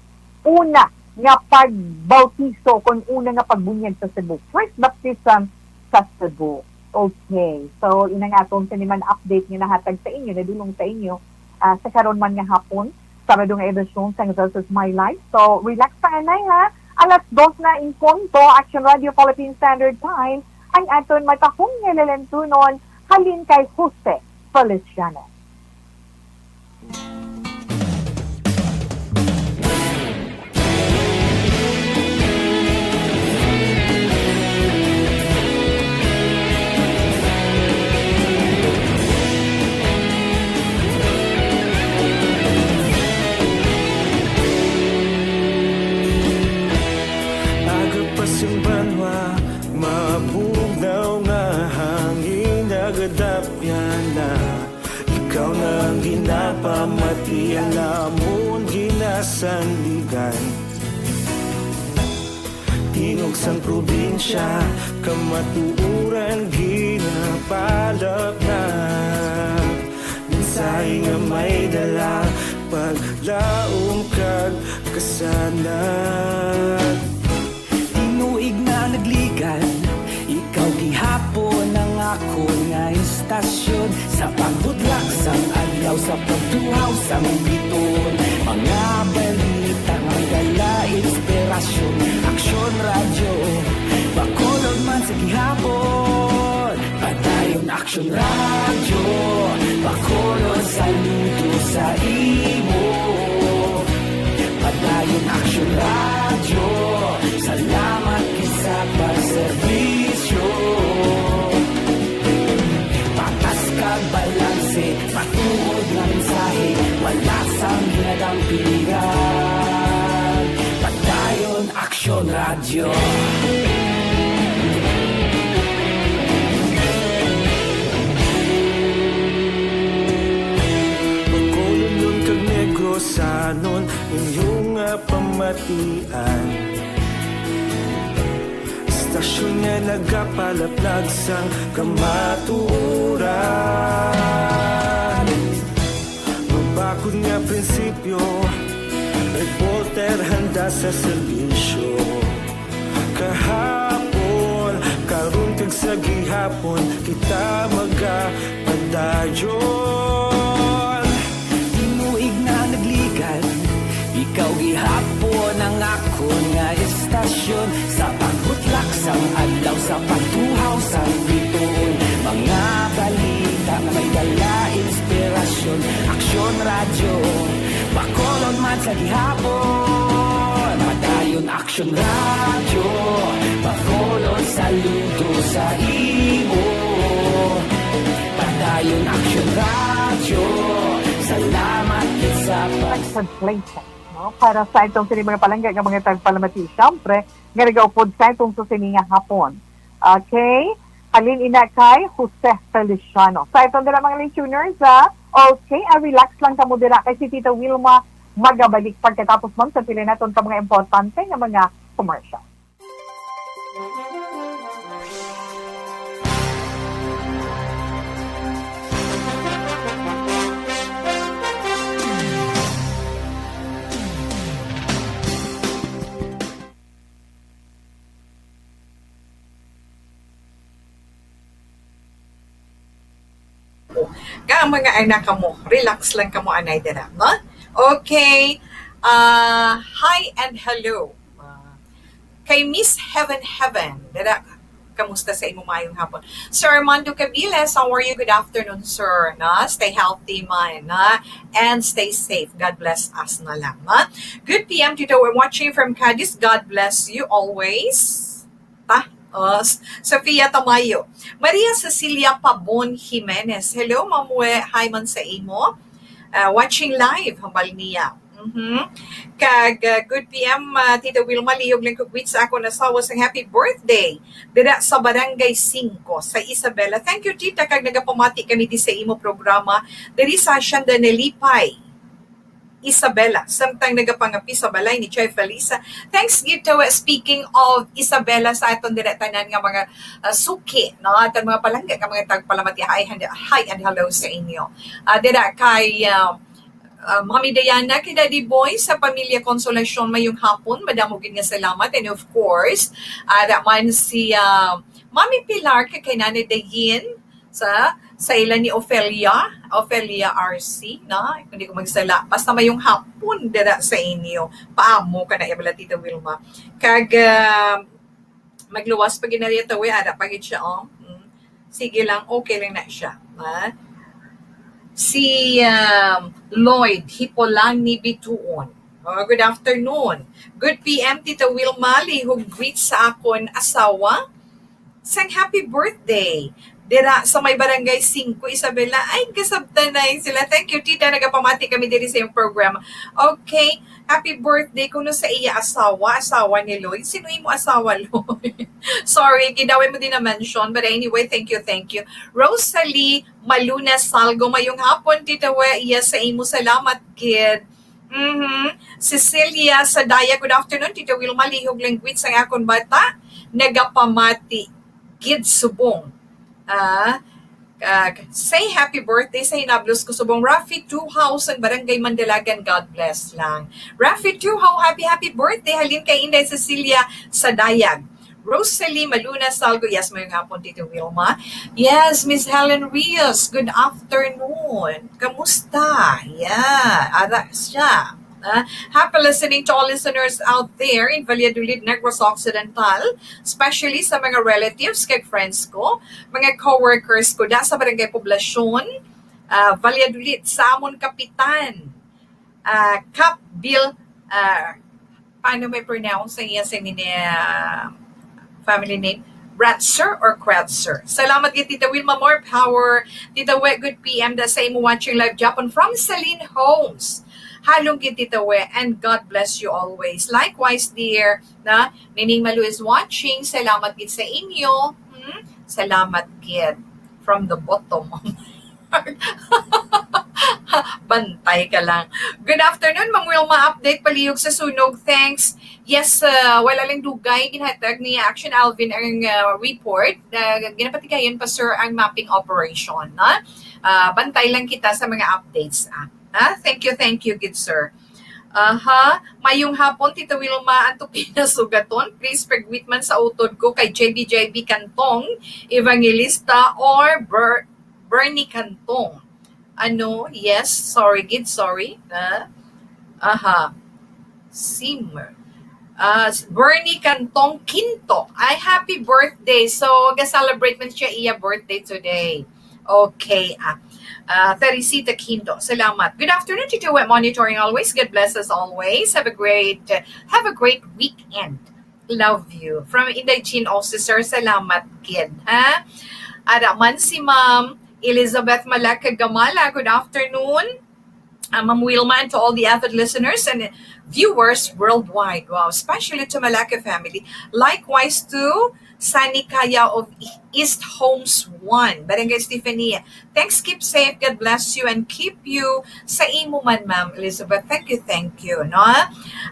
una nga pagbautiso kon una nga pagbunyag sa Cebu, first baptism sa Cebu. Okay. So, inang aton sini man update nga nahatag sa inyo, nadulong sa inyo, ah, sa karon man nga hapon, Sabado nga edisyon sang This Is My Life. So, relax pa anay, ha. Alas dos na in punto, Action Radio Philippine Standard Time, ang aton matahom nga lalantunon, halin kay Jose Feliciano. Aga pa sing banwa, mabugnaw nga hangin nagadapyan na. Ikaw na ang ginapamati, ang amon ginasandigan. Tingog sang probinsya, kamatuoran ginapalapnag. Mensahe nga may dala, paglaom kag kasanag. Tinuig na nagligan, ikaw gihapon ang akon nga istasyon. Sa pagbudlak sang adlaw, sa pagtuhaw sang biton, mga balita nga dala inspirasyon. Aksyon Radyo, Bacolod man sa gihapon. Padayon Aksyon Radyo, Bacolod, saludo sa imo. Padayon Aksyon Radyo, salamat gid sa pagserbisyo. Patas kag balanse, matuod nga mensahe, wala sang ginadampingan. Padayon Aksyon Radyo. Bacolodnon kag Negrosanon, inyo nga pamatian. Istasyon nga nagapalaplag sang kamatuoran. Mabakod nga prinsipyo, reporter handa sa serbisyo. Kahapon, karon kag sa gihapon, kita magapadayon. Tinuig na nagligan, ikaw gihapon ang akon nga istasyon. Sa pagbutlak sang adlaw, sa pagtuhaw sang bituon, mga balita nga may dala inspirasyon. Aksyon Radyo, Bacolod man sa gihapon. Padayon Aksyon Radyo, Bacolod, saludo sa imo. Padayon Aksyon Radyo, salamat gid sa pag- Translation, no? Para sa itong sini mga palangga nga mga tagpalamati, syempre, nga nagaupod sa itong susini nga hapon. Okay? Halin ina kay Jose Feliciano. Sa itong dira mga listeners, ha? Okay, ah, relax lang kamo dira kay si Tita Wilma magabalik pagkatapos man sa pila naton ka mga importante nga mga commercial. Ka ang mga anak kamo, relax lang kamo anay dira, no? Okay. Ah, hi and hello. Ah, kay Miss Heaven Heaven, dira, kamusta sa imo mayong hapon? Sir Armando Cabiles, how are you? Good afternoon, sir. Na, stay healthy man, na, and stay safe. God bless us na lang, na. Good P M, Tito. We're watching from Cadiz. God bless you always. Ta? Oh, S-, Sofia Tamayo. Maria Cecilia Pabon Jimenez. Hello, Ma'am We. Hi man sa imo. Ah, watching live, hambal niya. Mhm. Kag, ah, good P M, ah, Tita Wilma, lihog lang ko greet sa akon asawa sang happy birthday dira sa Barangay Singko, sa Isabela. Thank you, Tita, kag nagapamati kami di sa imo programa diri sa Hacienda Nalipay, Isabela. Samtang nagapangapi sa balay ni Chay Felisa. Thanks gid to, uh, speaking of Isabela, sa aton dira tanan nga mga, uh, suki, no? Aton mga palangga nga mga tagpalamati. Hi and, hi and hello sa inyo. Uh, dira kay, uh, uh, Mami Diana, kay Daddy Boy, sa pamilya Consolacion, mayong hapon. Madamo gid nga salamat. And of course, ara man si, uh, Mami Pilar, kay, kay Nanay Dayin, sa, sa ila ni Ofelia, Ofelia R C, no? Kung di ko magsala, basta mayong hapon dira sa inyo. Paamo ka na, iya bala, Tita Wilma. Kag, ah, magluwas pa gid na dito, we, ara pa gid siya, oh. Mm. Sige lang, okay lang na siya. Ha? Si, um, Lloyd Hipolani Bituon. Oh, good afternoon. Good P M, Tita Wilma, lihog greet sa akon asawa sang happy birthday dira sa may Barangay Singko, Isabela. Ay, kasabtanay sila. Thank you, Tita. Nagapamati kami diri sa iyong program. Okay. Happy birthday kuno sa iya asawa, asawa ni Lloyd. Sino imo asawa, Lloyd? Sorry, gidaway mo din na-mention. But anyway, thank you, thank you. Rosalie Maluna Salgo, mayong hapon, Tita We. Iya sa imo, salamat gid. Mhm. Cecilia Sadaya, good afternoon, Tita Wilma. Lihog lang greet sa akon bata. Nagapamati gid subong. Ah, ah, say happy birthday sa hinablos ko subong. Rafi Tuhaw sang Barangay Mandalagan, God bless lang. Rafi Tuhaw, happy, happy birthday. Halin kay Inday Cecilia Sadayag. Rosalie Maluna Salgo, yes, mayong hapon, Tita Wilma. Yes, Miss Helen Rios, good afternoon. Kamusta? Yeah, ara siya. Ah, happy listening to all listeners out there in Valladolid, Negros Occidental, especially sa mga relatives kag friends ko, mga co-workers ko da sa Barangay Poblacion, ah, Valladolid, sa amon kapitan, ah, Cap Bill, ah, paano may pronounce ang iya sa nini, ah, family name? Ratzer or Kratzer? Salamat gid, Tita Wilma. More power. Tita We, good P M da sa imo watching live Japon from Celine Homes. Halong gid, Tita We, and God bless you always. Likewise, dear, na Nining Malu is watching. Salamat gid sa inyo. Hmm? Salamat gid from the bottom of my heart. Bantay ka lang. Good afternoon, Ma'am Wilma. Update palihog sa sunog. Thanks. Yes, uh, wala lang dugay. Ginhatag ni Action Alvin ang, uh, report. Uh, ginapatigayon pa, sir, ang mapping operation, no? Uh, bantay lang kita sa mga updates, ah. Ah, thank you, thank you, good sir. Aha, mayong hapon, Tita Wilma, Anto Pina Sugaton. Please, pag-greet man sa utod ko kay J B J B Cantong, Evangelista, or Ber-, Bernie Cantong. Ano? Yes, sorry, gid, sorry. Ah, aha. Simmer. Ah, s-, Bernie Cantong Quinto. Ay, happy birthday. So, ga-celebrate man siya iya birthday today. Okay, ah. Ah, Teresita Quinto. Salamat. Good afternoon, Tito Wet Monitoring always. God bless us always. Have a great, have a great weekend. Love you. From Inday Jean Officer, salamat gid, ha? Ara man si Ma'am Elizabeth Malaka Gamala. Good afternoon, uh, Ma'am Wilma, and to all the avid listeners and viewers worldwide. Wow, especially to Malaka family. Likewise to Sani Kaya of E-, East Homes One, Barangay Estefania. Thanks, keep safe. God bless you and keep you sa imo man, Ma'am Elizabeth. Thank you, thank you, no?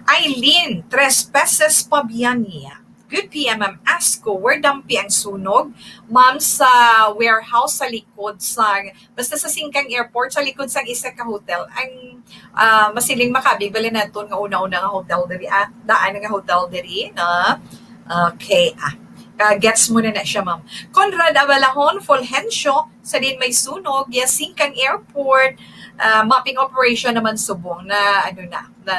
Eileen Tres Peces Pabiania. Good P M, Ma'am. Ask ko, where dampi ang sunog? Ma'am, sa warehouse sa likod sa, basta sa Singkang Airport, sa likod sang isa ka hotel. Ang, ah, masiling makabig, bali naton nga una-una nga hotel diri, ah, daan nga hotel diri, no? Okay, ah. Ah, gets mo na na siya, ma'am. Conrad Abalahon Fulgencio, sa din may sunog, Yasingkan Airport, ah, mapping operation naman subong na, ano na, na,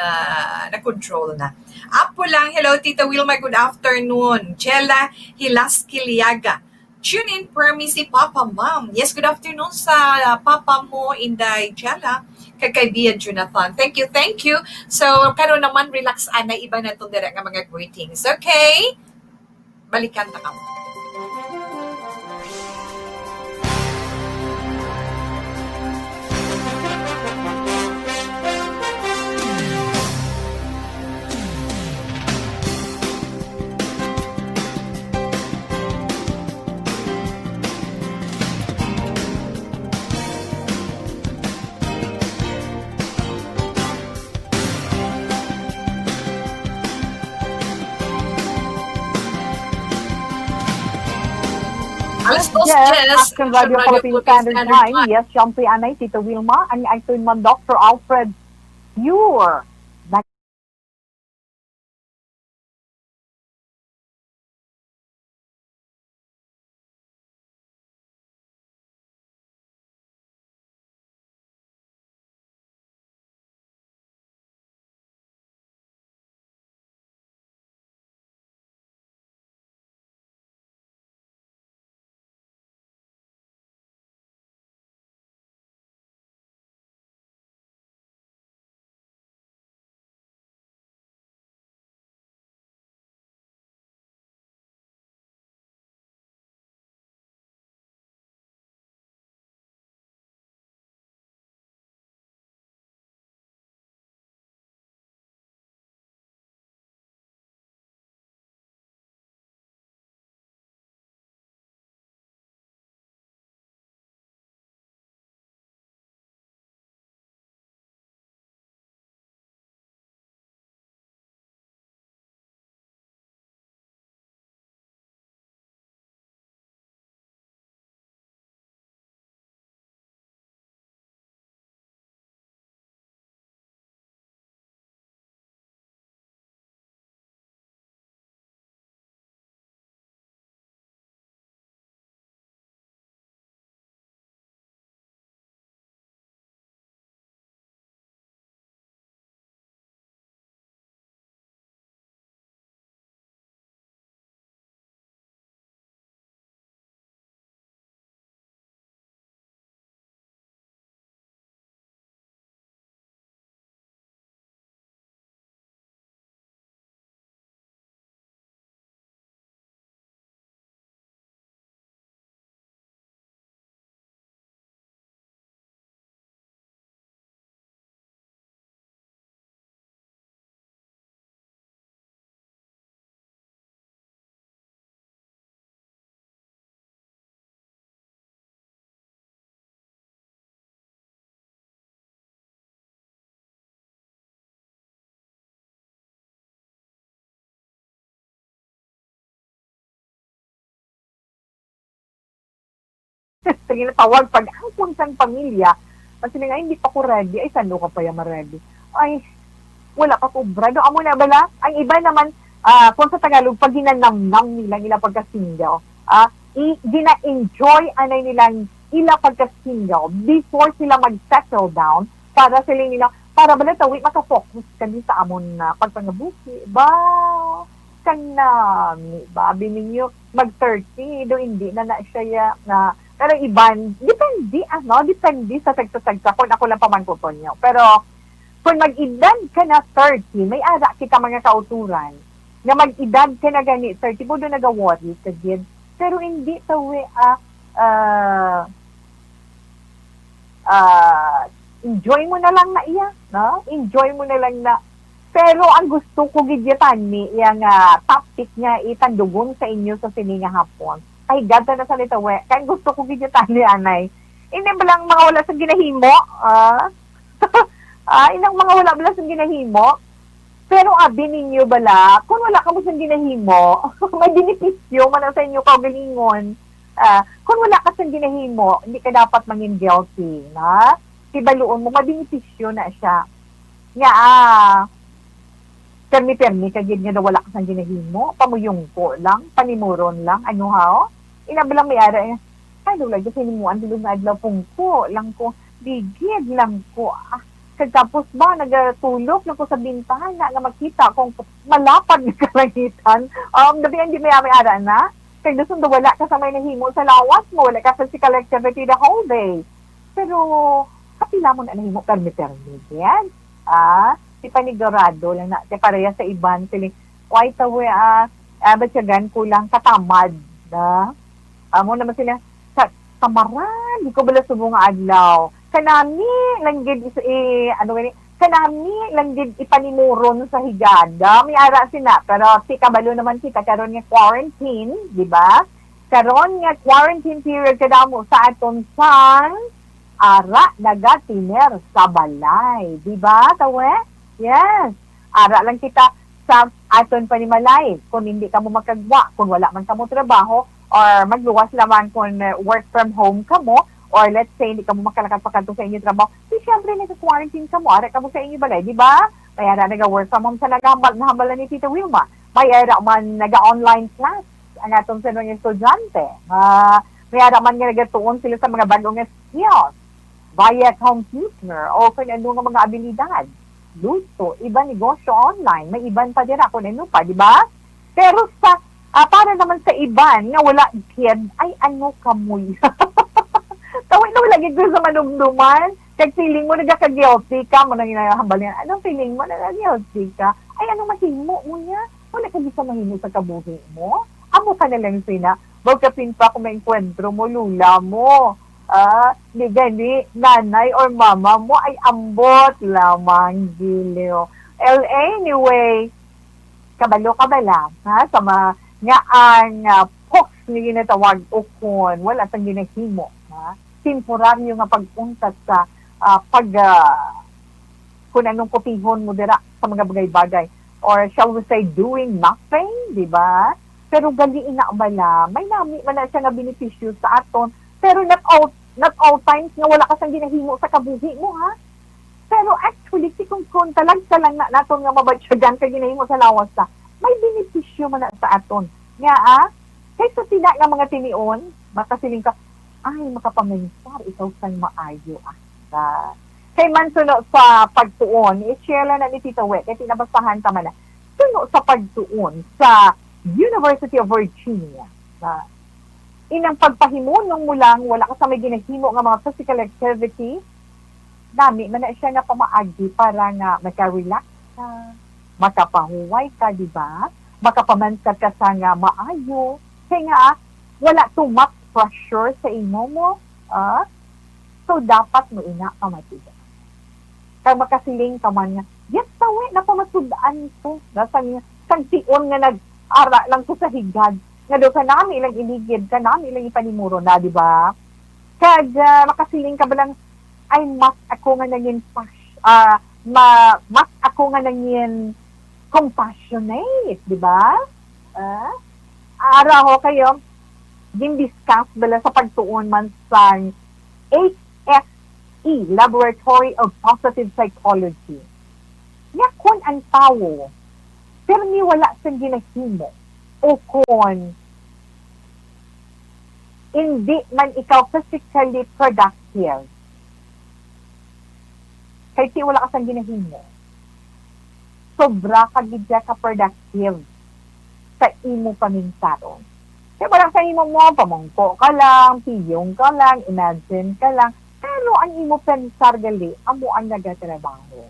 na control na. Apo lang, hello, Tita Wilma, good afternoon. Chela Hilaskiliaga, tune in permi si Papa, Ma'am. Yes, good afternoon sa, ah, Papa mo, Inday Chela, kag kay Bia Jonathan. Thank you, thank you. So, karon naman, relax, ana, iba na tong dira nga mga greetings. Okay? Balikan ta kamo. Alas dos Yes, diyes, Action Radio Philippine Standard Time. Yes, siyempre, anay, Tito Wilma, ang aton man, Doctor Alfred Pure. Sige na, tawag pag-angkon sang pamilya. Kasi nga, "Hindi pa ko ready." Ay, saan ka pa ya ma-ready? Ay, wala pa ko brado. Amo na bala? Ang iba naman, ah, kung sa Tagalog, pag ginanamnam nila, nila pagka-single, ah, i-, gina-enjoy anay nilang ila pagka-single before sila mag-settle down para sila nila, para bala tawi makafocus kami sa amon na pagpangabuhi. Ba, kanami, ba, abi ninyo, mag thirty, do hindi na na siya ya, na, pero iban, depende, ano, depende sa tagsa-tagsa, kung ako lang pamangkuton nyo. Pero, kung mag-edad ka na thirty, may ara kita mga kauturan, nga mag-edad ka na gani, thirty, mo do nagaworry ka gid. Pero hindi tawi, ah, ah, ah, enjoy mo na lang na iya, no? Enjoy mo na lang na. Pero ang gusto ko gid ya tani, iya nga topic nga itandugon sa inyo sa sini nga hapon. Ay, gata na sa litawe. Kay ang gusto ko gid ya tani, anay. Ini ba lang mga wala sa ginahimo? Ah? Ah, inang mga wala bala sa ginahimo? Pero abi ninyo bala, kung wala kamo sa ginahimo, may benepisyo man ang sa inyo kaugalingon. Ah, kung wala ka sa ginahimo, hindi ka dapat mangin guilty, na? Kibaluon mo, may benepisyo na siya. Nga, ah, Permi-permi ka gid nga daw wala ka sang ginahimo, pamuyungko lang, panimuron lang, ano haw? Ina ba lang may ara, eh, "Ay, daw lagi sa himuan, bilog nga adlaw, pungko lang ko." Di gid lang ko, ah. Kag tapos ba, nagatulok lang ko sa bintana nga makita kong malapad nga kalangitan. Um, dabi ang di may, may ara na. Kag dason daw wala ka sa may nahimo sa lawas mo, wala ka sa physical activity the whole day. Pero, kapila mo na nahimo, permi-permi gid? Ah, si panigurado lang na, kay pareha sa iban, siling, "Why tawi, ah, ah, batyagan ko lang katamad na." Amo naman sila, sa tamaran, di ko bala subo nga adlaw. Kanami lang gid is, eh, ano gani, kanami lang gid ipanimuron sa higada. May ara sina, pero ti kabalo naman kita karon nga quarantine, di ba? Karon nga quarantine period kadamo sa aton sang ara nagatiner sa balay, di ba, tawe? Yes. Ara lang kita sa aton panimalay. Kung hindi kamo makagwa, kung wala man kamo trabaho, or magluwas lamang kung, uh, work from home kamo, or let's say, hindi kamo makalakad pa kadto sa inyo trabaho, di syempre nag-quarantine kamo, ara kamo sa inyo balay, di ba? May ara naga-work from home sa nagahambal, nahambal na ni Tita Wilma. May ara man naga-online class ang aton sa mga estudyante. Ah, may ara man nga nagatuon sila sa mga bag-o nga skills via computer o kung ano nga mga abilidad. Luto, iba negosyo online, may iban pa dira kung ano pa, di ba? Pero sa, ah, para naman sa iban nga wala gid, ay ano kamoy. Tawi na wala gid ko sa manumduman. Kag feeling mo, nagaka-guilty ka, mo nang hinahambal yan. Anong feeling mo? Nagaka-guilty ka. Ay, anong mahimo mo niya? Wala ka gid sa mahimo sa kabuhi mo? Amo ka na lang sina, baw kapin pa kung maengkwentro mo, lula mo. Ah, di gani, nanay or mama mo ay ambot lamang, giliw. L A, anyway, kabalo ka bala, ha? Sa mga, nga ang, ah, pox nga ginatawag ukon, wala sang ginahimo, ha? Temporaryo nga pag-untat sa, ah, pag, ah, kung anong kupihon mo dira sa mga bagay-bagay. Or shall we say, doing nothing, di ba? Pero gali ina bala, may nami man na siya nga benepisyo sa aton. Pero not all, not all times nga wala ka sang ginahimo sa kabuhi mo, ha? Pero actually, si kung, kung talagsa lang na naton nga mabatyagan ka ginahimo sa lawas ta, may benepisyo man na sa aton. Nga, ah, kaysa sina nga mga tinion, makasiling ka, "Ay, makapamensar ikaw sang maayo, ah." Kay man suno sa pagtuon, i-share lang na ni Tita We, kay tinabasahan ta man na. Suno sa pagtuon sa University of Virginia, na inang pagpahimunong mo lang, wala ka sa may ginahimo nga mga physical activity, nami man na siya nga pamaagi para nga maka-relax ka, makapahuway ka, di ba? Makapamansag ka sa nga maayo. Kay nga, wala too much pressure sa imo mo. Ah? So, dapat mo ina pamatudan. Kag makasiling ka man nga, "Yes, tawi, napamatud-an ko." Na sang, sang tion nga nag-ara lang ko sa higad. Nga daw kanami lang iligid, kanami lang ipanimuro na, di ba? Kag, ah, makasiling ka ba lang, "Ay, mas ako nga nangin pas-, ah, ma-, mas ako nga nangin compassionate," di ba? Ah? Ara ho kayo, gin-discuss bala sa pagtuon man sang H S E, Laboratory of Positive Psychology, nga kon ang tawo permi wala sang ginahimo o kon hindi man ikaw physically productive, kay ti wala ka sang ginahimo, sobra ka gid ka productive sa imo paminsaron. Kay wala sa imo mo, pamungko ka lang, piyong ka lang, imagine ka lang, pero ang imo pensar gali, amo ang nagatrabaho.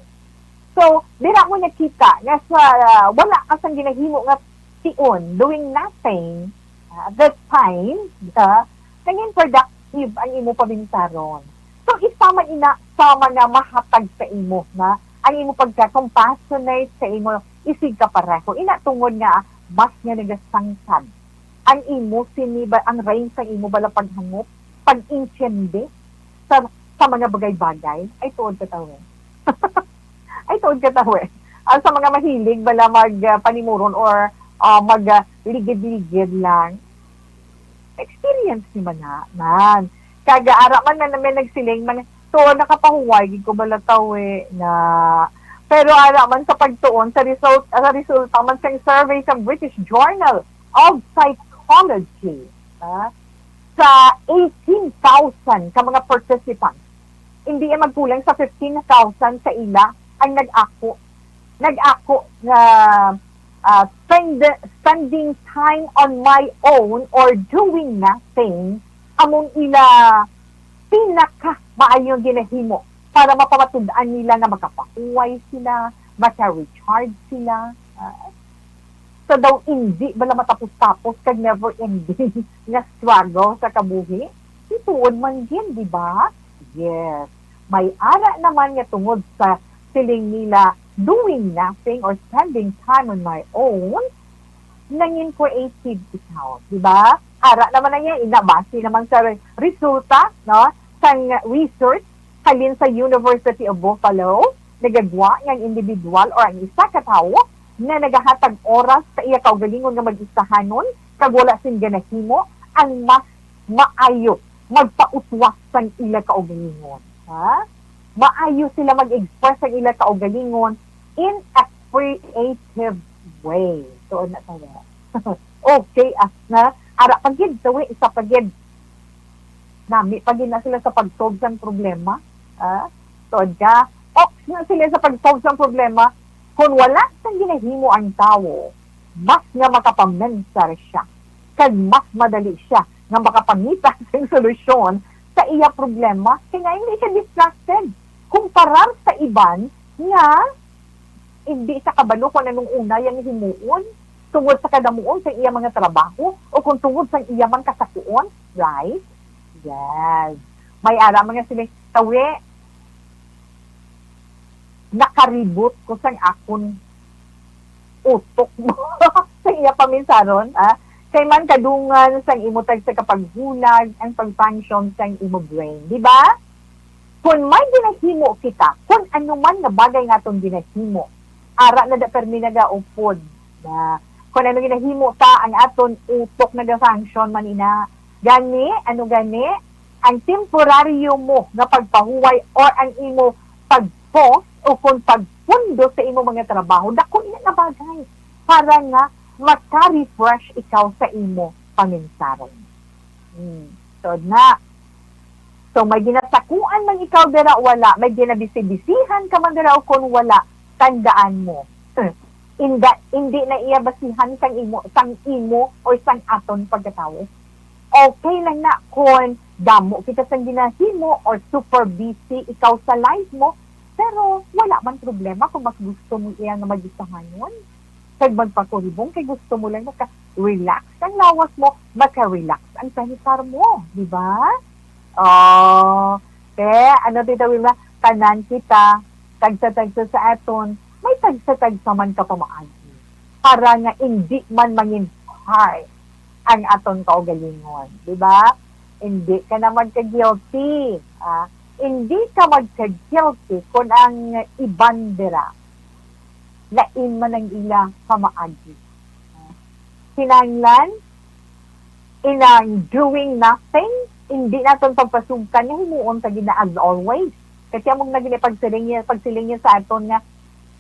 So, dira mo nakita nga sa, ah, wala ka sang ginahimo nga tion, doing nothing, ah, at that time, ah, naging productive ang imo paminsaron. So, isa man ina sa mga mahatag sa imo na ang imo pagka-compassionate sa imo, isig ka pareho. Ina tungod nga mas nga nagasangkad ang imo sini ba, ang range sa imo bala paghangop, pag-intindi sa, sa mga bagay-bagay, ay tuod ka tawi. Ay tuod ka tawi. Ah, sa mga mahilig bala mag, ah, panimuron or, ah, mag, ah, ligid-ligid lang, experience ni man na, man. Kag ara man na namin nagsiling man, so nakapahuway gid ko bala tawi na. Pero ara man sa pagtuon sa result, sa resulta man sang survey sa British Journal of Psychology, ah, sa eighteen thousand ka mga participants, hindi ya magkulang sa fifteen thousand sa ila ang nag-ako, nag-ako nga, ah, spend-, spending time on my own or doing nothing among ila pinaka maayong ginahimo para mapamatud-an nila nga makapahuway sila, maka-recharge sila. Ah, sa daw indi bala matapos-tapos kag never-ending nga struggle sa kabuhi? Ituon man gid, di ba? Yes. May ara naman nga tungod sa siling nila doing nothing or spending time on my own, nangin creative ikaw, di ba? Ara naman na niya, ina, base naman sa re-, resulta, no, sang research halin sa University of Buffalo, nagagwa nga ang individual or ang isa ka tawo nga nagahatag oras sa iya kaugalingon nga mag-isahanon kag wala sing ginahimo ang mas maayo magpautwas sang ila kaugalingon, ha? Maayo sila mag-express sang ila kaugalingon in a creative way. Tuod na tayo. Okay, ah, na, ara pa gid, tawi, isa pa gid. Nami pa gid na sila sa pag-solve sang problema. Ah, tuod ka, ox na sila sa pag-solve sang problema. Kung wala sang ginahimo ang tawo, mas nga makapamensar siya, kag mas madali siya nga makapangita sang solusyon sa iya problema, kay nga hindi siya distracted. Kumparar sa iban nga hindi siya kabalo kung anong una yang himuon tungod sa kadamuon sa iya mga trabaho o kung tungod sa iya man kasakuon, right? Yes. May ara mga sila, tawi, nakaribot ko sang akon utok mo sa iya paminsaron, ah. Kay man kadungan sang imo tagsa ka paghulag ang pag-function sang imo brain, di ba? Kung may ginahimo kita, kung ano man nga bagay nga aton ginahimo, ara na da permi nagaupod na kung ano ginahimo ta, ang aton utok naga-function man ina. Gani, ano gani, ang temporaryo mo nga pagpahuway or ang imo pag-pause o kung pagpundo sa imo mga trabaho, dako ina nga bagay para nga maka-refresh ikaw sa imo paminsaron. Hmm. So na, so may ginasakuan man ikaw dira, wala, may ginabisibisihan ka man dira, o kon wala, tandaan mo, inda, hindi na iya basihan sang imo, sang imo or sang aton pagkatawo. Okay lang na kon damo kita sang ginahimo or super busy ikaw sa life mo, pero wala man problema kung mas gusto mo iya nga magisahanon kag magpakuribong kay gusto mo lang maka-relax ang lawas mo, maka-relax ang kahisar mo, di ba? Oh, te, ano, Tita Wilma? Tanan kita, tagsa-tagsa sa aton, may tagsa-tagsa man ka pamaagi. Para nga indi man mangin hard ang aton kaugalingon, di ba? Indi ka na magka-guilty, ah, indi ka magka-guilty kung ang iban dira lain man ang ila pamaagi. Kinahanglan, inang doing nothing, indi naton pagpasugkan nga himuon ta gid na as always. Kasi among nagin pagsiling niya, pagsiling niya sa aton nga,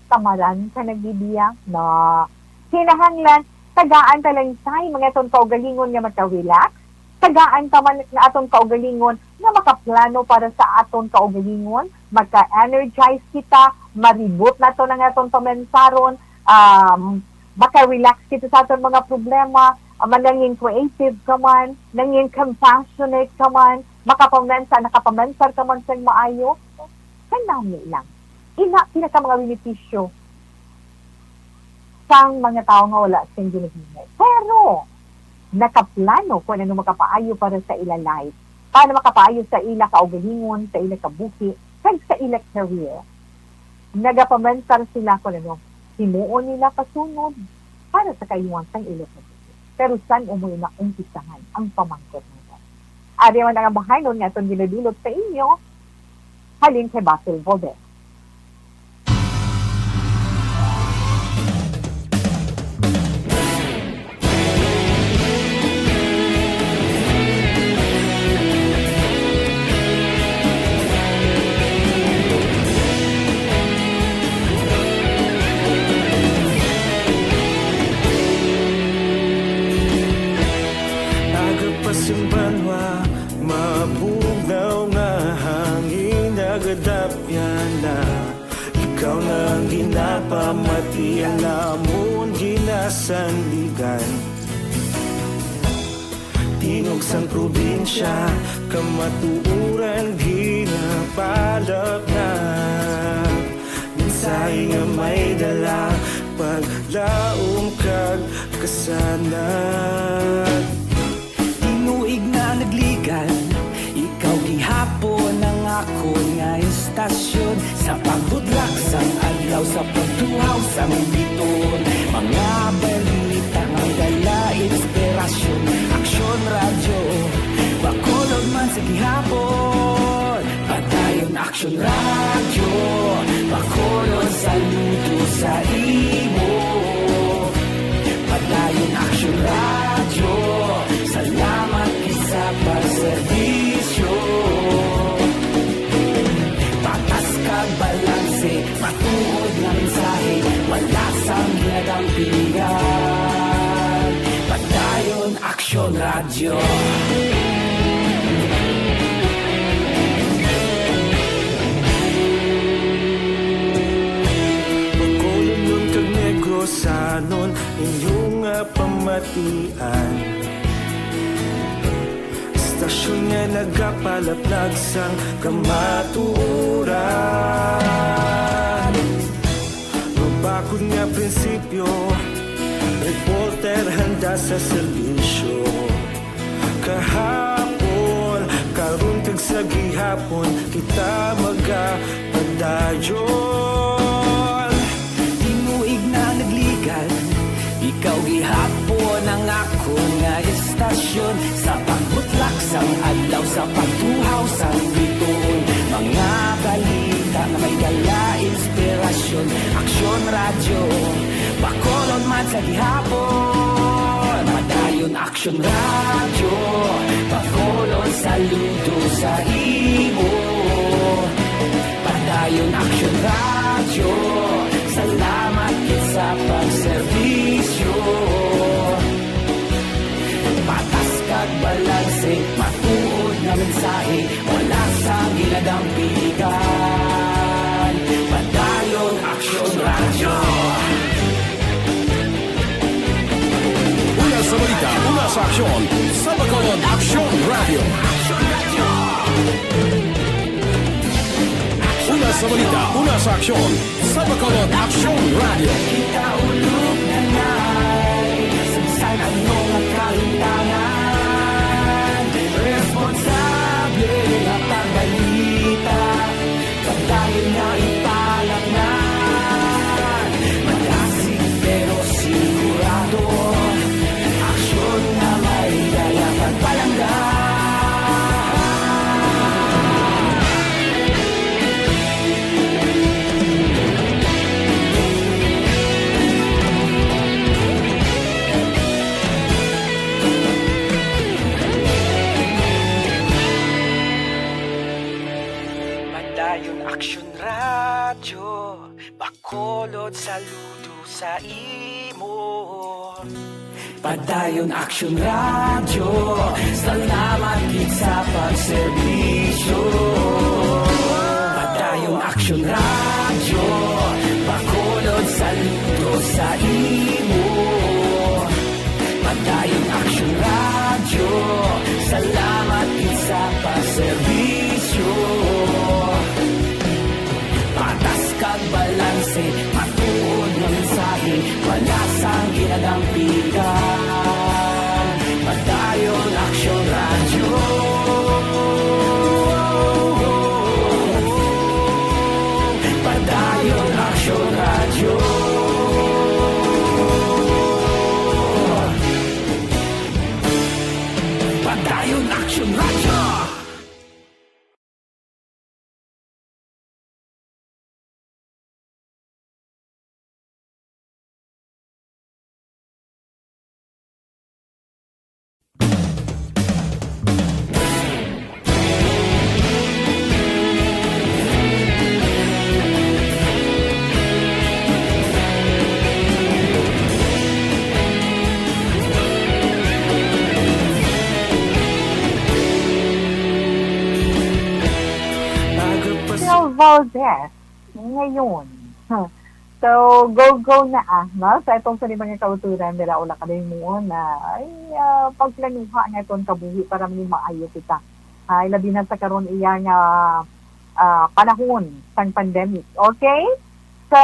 "Tamaran ka na gid iya." Na, kinahanglan, tagaan ta lang time ang aton kaugalingon nga maka-relax, tagaan ta man nga aton kaugalingon nga makaplano para sa aton kaugalingon, maka-energize kita, maribot naton ang aton pamansaron, um, maka-relax kita sa aton mga problema, ah, manangin creative ka man, nangin compassionate ka man, makapamensa, nakapamensar ka man sang maayo, kanami lang. Ina, pila ka mga benepisyo sang mga tawo nga wala sing ginahimo. Pero, nakaplano kung ano makapaayo para sa ila life, para makapaayo sa ila kaugalingon, sa ila kabuhi, kag sa ila career. Nagapamensar sila kung ano himuon nila pasunod para sa kaayuhan sang ila kabuhi. Pero san-o mo ina umpisahan ang pamangkot naton? Ari man ang bahanon nga aton ginadulot sa inyo halin kay Basil Valdez. namon ginasandigan. Tingog sang probinsya, kamatuoran ginapalapnag. Mensahe nga may dala, paglaom kag kasanag. Tinuig nga nagligan, ikaw gihapon ang akon nga istasyon. Sa pagbudlak sang adlaw, sa pagtuhaw sang bituon, mga balita nga dala inspirasyon. Aksyon Radyo, Bacolod man sa gihapon. Padayon Aksyon Radyo, Bacolod, saludo sa imo. Padayon Aksyon Radyo, salamat gid sa pagserbisyo. Patas kag balanse, matuod nga mensahe, wala sang ginadampigan. Padayon Aksyon Radyo. Bacolodnon kag Negrosanon, inyo nga pamatian. Istasyon nga nagapalaplag sang kamatuoran. Mabakod nga prinsipyo, reporter handa sa serbisyo. Kahapon, karon kag sa gihapon, kita magapadayon. Tinuig nga nagligan, ikaw gihapon ang akon nga istasyon. Sa pagbutlak sang adlaw, sa pagtuhaw sang bituon, mga balita nga may dala inspirasyon. Aksyon Radyo, Bacolod man sa gihapon. Padayon Aksyon Radyo, Bacolod, saludo sa imo. Padayon Aksyon Radyo, salamat gid sa pagserbisyo. Patas kag balanse, matuod nga mensahe, wala sang ginadampigan. Padayon Aksyon Radyo. Una sa balita, una sa aksyon, sa Bacolod Aksyon Radyo. Una sa balita, una sa aksyon, sa Bacolod Aksyon Radyo. Kita ulog na nai, sa ano nga kahitangan, responsable nga pagbalita. Padayon nga ipalapngan, malasig pero sigurado. Aksyon nga may dala pagpalangga. Padayon Aksyon Radyo, Bacolod, saludo sa imo. Padayon Aksyon Radyo, salamat gid sa pagserbisyo. Padayon Aksyon Radyo, Bacolod, saludo sa imo. Padayon Aksyon Radyo, salamat gid sa pagserbisyo. Patas kag balanse, matuod nga mensahe, wala sang ginadampigan. Padayon Aksyon Radyo. Padayon Aksyon Radyo. Padayon Aksyon Radyo. Phil Valdez, ngayon. Hmm. So, go, go na, ah, no? Sa atong sa mga kauturan, dira wala ka na himuon na, ay, ah, pagplanuha nga itong kabuhi para maging maayo kita. Ay, labi na sa karon iya nga, ah, panahon sang pandemic. Okay? So,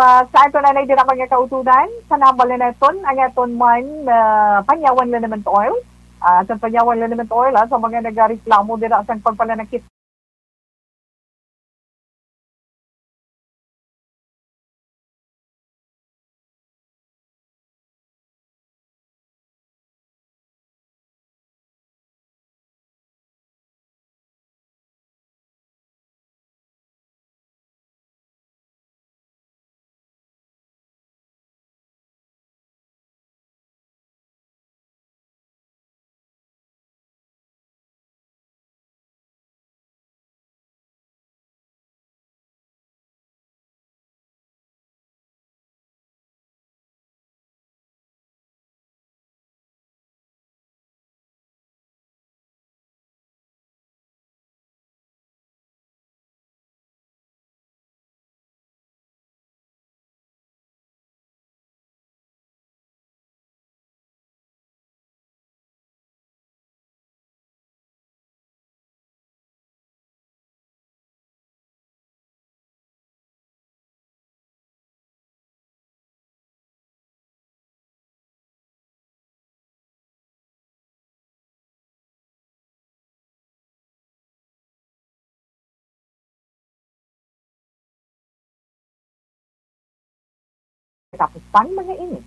ah, sa aton anay dira mga kauturan, sa nambal na naton, ang aton man, ah, panyawan na naman to oil. Ah, sa panyawan na naman to oil, ah, sa mga nagareklamo dira sa pagpalanakit Tapos pang mga ini.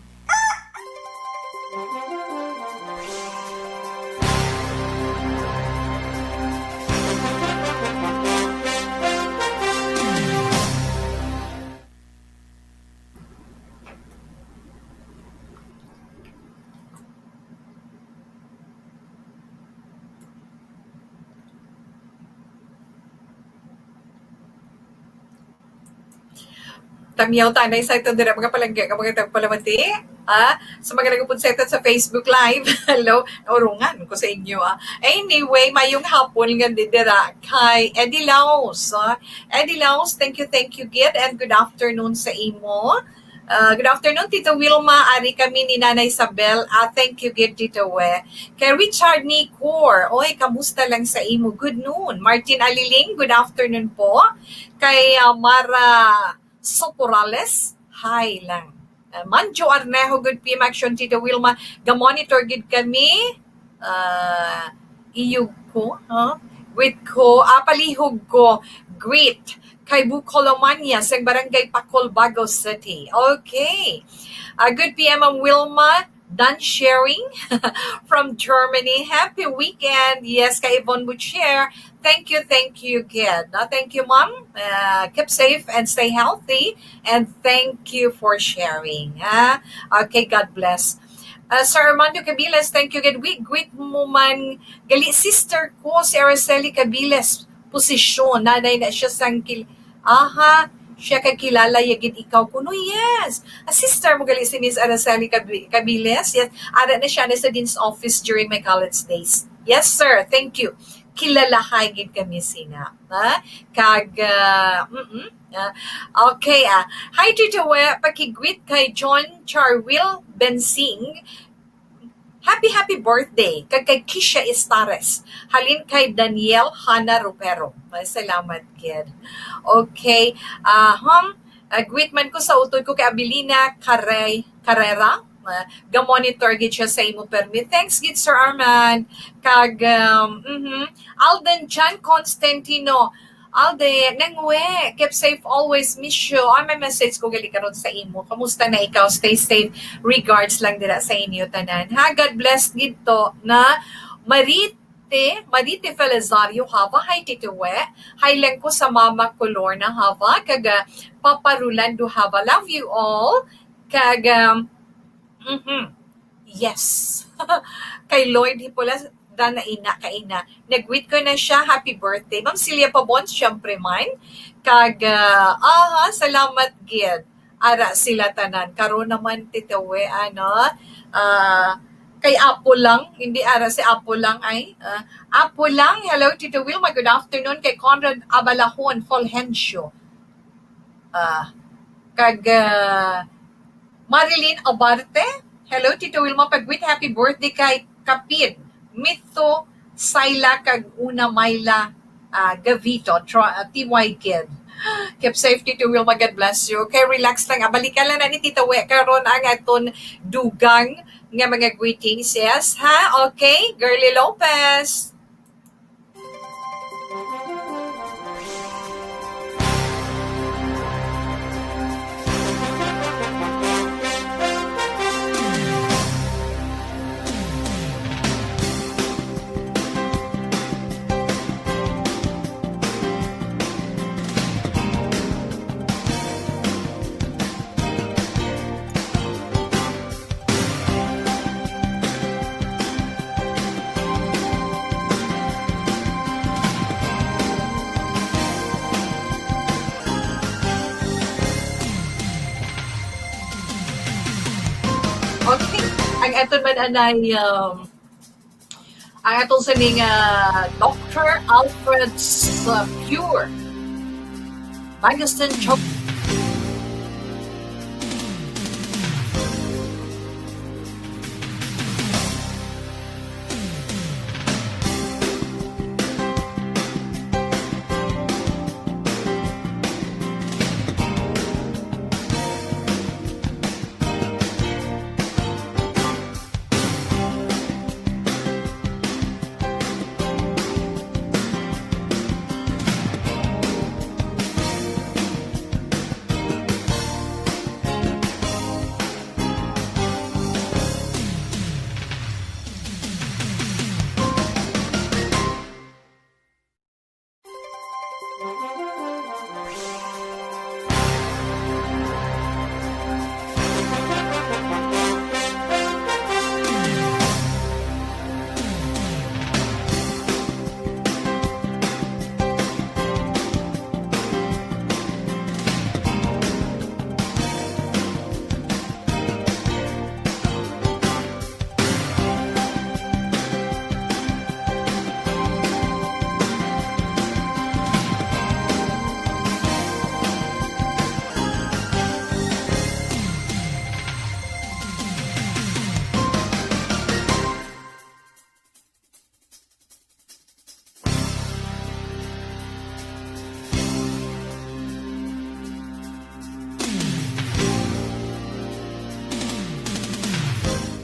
Tamyaw tanay sa ito dira mga palangga nga mga tagpalamati. Ah, sa mga nagapon sa ito sa Facebook Live, hello, urungan ko sa inyo. Ah. Anyway, mayong hapon nga di dira kay Eddie Laos. Ah. Eddie Laos, thank you, thank you, gid, and good afternoon sa imo. Ah, good afternoon, Tito Wilma. Ari kami ni Nanay Isabel. Ah, thank you, gid, Tito We. Kay Richard Nicor, oy, kamusta lang sa imo? Good noon. Martin Aliling, good afternoon po. Kay, ah, Mara Soporales, hi lang. Ah, Manjo Arnejo, good P M action, Tito Wilma. Ga-monitor gid kami. Ah, iyog ko, ha? Greet ko, ah, palihog ko. Greet kay Bucolomania sa Barangay Pacol, Bago City. Okay. Ah, good P M, Ma'am Wilma. Done sharing from Germany. Happy weekend. Yes, kay Yvonne Butcher. Thank you, thank you, kid. No, thank you, Ma'am. Uh, keep safe and stay healthy. And thank you for sharing. Ha? Okay, God bless. Uh, Sir Armando Cabiles, thank you, gid. Wi-, greet mo man gali, sister ko, si Araceli Cabiles. Posisyon, nanay na siya sang kil-, aha, siya kay kilala ya gid ikaw kuno. Yes. A sister mo gali si Miss Araceli Cabi-, Cabiles. Yes. Ara na siya na sa Dean's Office during my college days. Yes, sir. Thank you. Kilalahay gid kami sina. Ha? Kag, ah, mm-mm. Ah, okay, ah. Hi, Tito We. Pakigreet kay John Charwil Bensing. Happy, happy birthday. Kag kay Kisha Estares. Halin kay Daniel Hana Ropero. Ay, salamat, kid. Okay. Ah, hmm. Ah, greet man ko sa utod ko kay Abilina Caray-, Carrera. Ah, ga-monitor gid siya sa imo permi. Thanks gid, Sir Arman. Kag, um, mhm. Alden Chan Constantino. Alden, nang we, keep safe always, miss you. Ah, may message ko gali karon sa imo. Kamusta na ikaw? Stay safe. Regards lang dira sa inyo tanan. Ha, God bless gid to na Marite, Marite Felizario Hava. Hi, Tito We. Hi lang ko sa Mama Colorna Hava, kag, ah, Papa Rolando Hava. Love you all. Kag, um, mhm. Yes. Kay Lloyd Hipolas, da na ina, ka ina. Nag-greet ko na siya. Happy birthday. Ma'am Celia Pabon, syempre man. Kag, ah, aha, salamat gid. Ara sila tanan. Karon naman, Tito We, ano, ah, kay Apo lang, hindi ara si Apo lang ay, ah, Apo lang, hello, Tito Wilma, good afternoon. Kay Conrad Abalahon Fulgencio. Ah, Kag, ah, Marilyn Abarte, "Hello, Tito Wilma Pagwit. Happy birthday kay Kapid Mito Sayla kag Una Myla, ah, Gavito, Tro-, ah, T Y Kid." Keep safe, Tito Wilma. God bless you. Okay, relax lang. Ah, balikan lang na ni Tita We karon ang aton dugang nga mga greetings. Yes, ha? Okay, Girly Lopez. Okay. Ang aton man anay, um, ang atong sining, ah, Doctor Alfred's, uh, Pure Magazine Chocolate.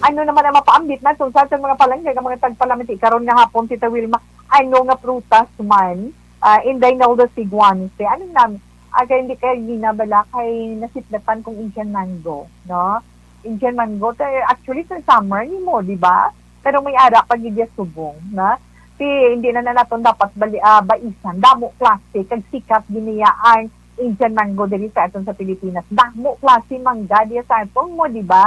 Ano naman ang mapaambit naton sa aton mga palangga nga mga tagpalamati karon nga hapon, Tita Wilma? Ano nga prutas man? Ah, Inday Nalda Siguanse. Ano nam-, ah, kay hindi kay ginabala kay nasiplatan kong Indian mango, no? Indian mango. Kay actually, sa summer nimo, di ba? Pero may ara pa gid ya subong, na? Ti, hindi na, na naton dapat bali, ah, baisan. Damo klase, kag sikat gid niya ang Indian mango diri sa aton sa Pilipinas. Damo klase mangga diya sa aton mo, di ba?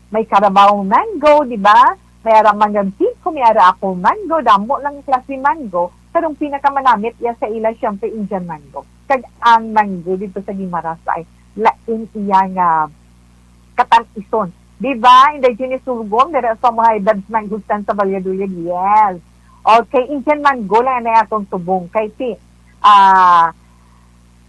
May Carabao mango, di ba? May ara mango, may ara ako mango, damo lang klase mango. Pero ang pinakamanamit iya sa ila, siyempre, Indian mango. Kag ang mango dito sa Guimaras ay lain iya nga katan-ison. Di ba? Inday Jenny Sulgom, dira sa mga edad ng Gustan sa Valladolid. Yes. Okay, Indian mango lang na atong subong. Kay si, ah,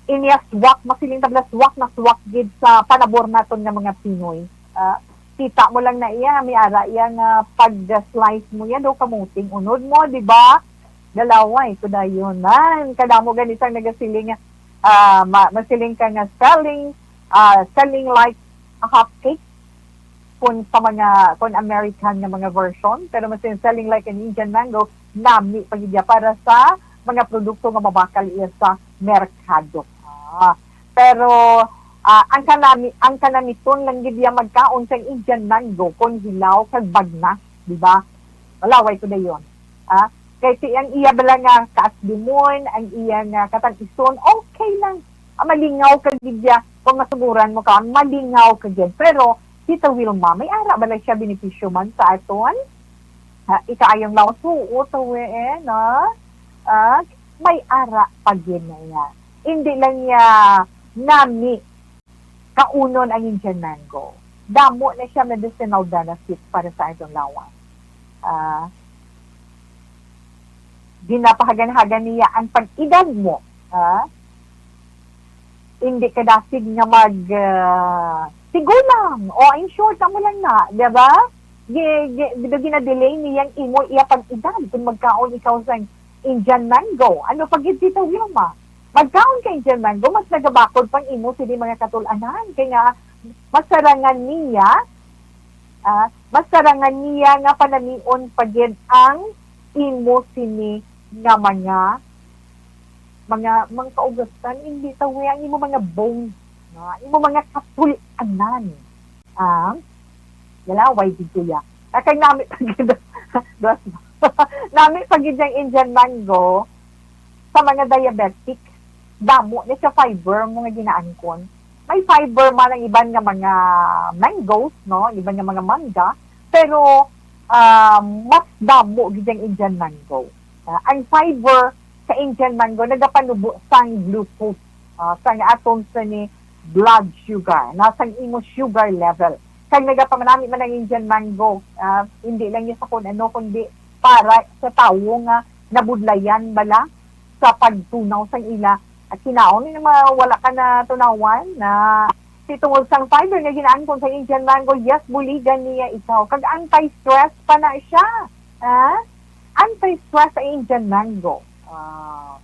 inya swak, masiling tabla swak na swak gid sa panabor naton nga mga Pinoy. Ah, kita mo lang na iya, may ara iya nga pag-slice mo yan, do kamuting unod mo, di ba? Dalaway ko dayon. Man, kadamo gani sang nagasiling nga, ah, ma-, masiling ka nga selling, ah, selling like a hotcake kung sa mga, kung American nga mga version, pero masiling selling like an Indian mango, nami pa gid ya para sa mga produkto nga mabakal iya sa merkado. Ah, pero, ah, ang kanami, ang kanamiton lang gid ya magkaon sang Indian mango kung hilaw kag bagnas, di ba? Malaway ko dayon. Ah, kay si ang iya bala nga kaaslimon, ang iya nga katang-ison, okay lang. Ah, malingaw ka gid ya kung masuguran mo ka, malingaw ka gid. Pero, Tita Wilma, may ara bala siya benepisyo man sa aton? Ha, ikaayong lawas, oo, tawi, eh, no? Ah, may ara pa gid na iya. Hindi lang niya nami kaunon ang Indian mango. Damo na siya medicinal benefit para sa atong lawas. Ah, ginapahagan-hagan niya ang pag-edad mo. Ah, hindi ka dasig nga mag, ah, tigulang. O, in short, amo lang na, di ba? Gi-, gi-, di ba gina-delay niya ang imo, iya pag-edad kung magkaon ikaw sa Indian mango? Ano pa gid, Tita Wilma? Magkaon ka Indian mango, mas nagabakod pang imo sini mga katul-anan. Kay nga, masarangan niya, ah, masarangan niya nga panamion pa gid ang imo sini nga mga, mga, mga kaugasan, hindi tawi ang imo mga bones, no? Imo mga katul-anan. Ah, yala, why did you ya? Kay nami pa gid, dos, nami pa gid ang Indian mango sa mga diabetic. Damo ni sa fiber mo nga ginaangkon. May fiber man ang iban nga mga mangoes, no? Iban nga mga mangga, pero, ah, mas damo gid ang Indian mango. Ah, ang fiber sa Indian mango nagapanubo sang glucose, ah, sang aton sa ni blood sugar, na sang imo sugar level. Kag nagapamanami man ang Indian mango, ah, hindi lang niya sa kun ano, kundi para sa tawo nga nabudlayan bala sa pagtunaw sang ila. At kinaon nga mga wala ka na tunawan na si tungod sang fiber nga ginaangkon sa Indian mango, yes, buligan niya ikaw. Kag anti-stress pa na siya. Ha? Anti-stress ang Indian mango. Ah,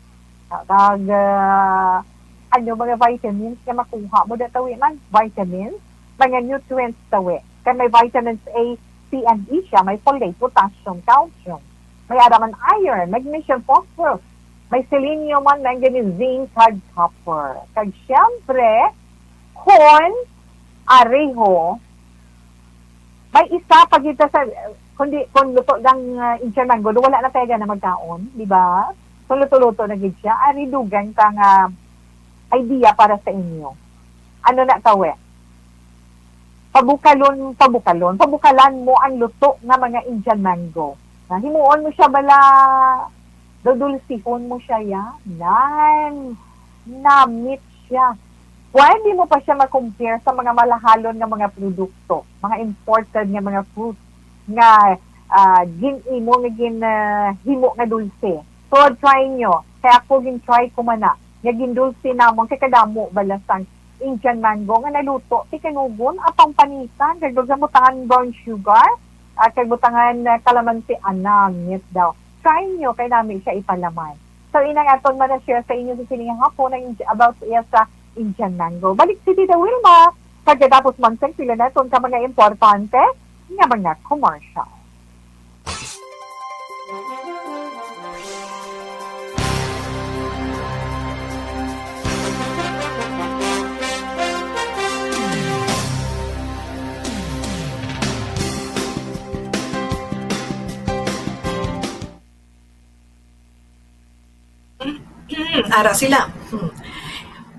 kag, ah, ano, mga vitamins nga makuha mo da tawi man? Vitamins, mga nutrients tawi. Kay may vitamins A, C, and E siya, may folate, potassium, calcium. May ara man iron, magnesium, phosphorus. May selenium man, manganese, zinc, kag copper. Kag siyempre, corn, ariho, may isa pa kita sa, kundi, kung luto lang, uh, Indian mango, wala na tayo na magkaon, di ba? Kung luto-luto na gid siya, ari dugang ka nga idea para sa inyo. Ano na, tawi? Pabukalon, pabukalon. Pabukalan mo ang luto nga mga Indian mango. Na, himuon mo siya bala, dudulsihon mo siya, ya. Nan, namit siya. Pwede mo pa siya ma-compare sa mga malahalon nga mga produkto, mga imported nga mga fruits nga, ah, gin-imo, nga gin, ah, himo nga dulce. So, try nyo. Kaya ako gin-try ko man na, nga gindulce namon, kay kadamo bala sang Indian mango nga naluto, tikanugon, apang panitan, kag daghan butangan brown sugar, ah, kag butangan, ah, kalamansi, anam, yes daw. Try nyo, kay nami siya ipalaman. So, inang aton man na-share sa inyo sa sining hapon ang Indi-, about sa iya sa Indian mango. Balik si Tita Wilma, pagkatapos man sang pila naton ka mga importante nga mga commercial. Ara sila. Hmm.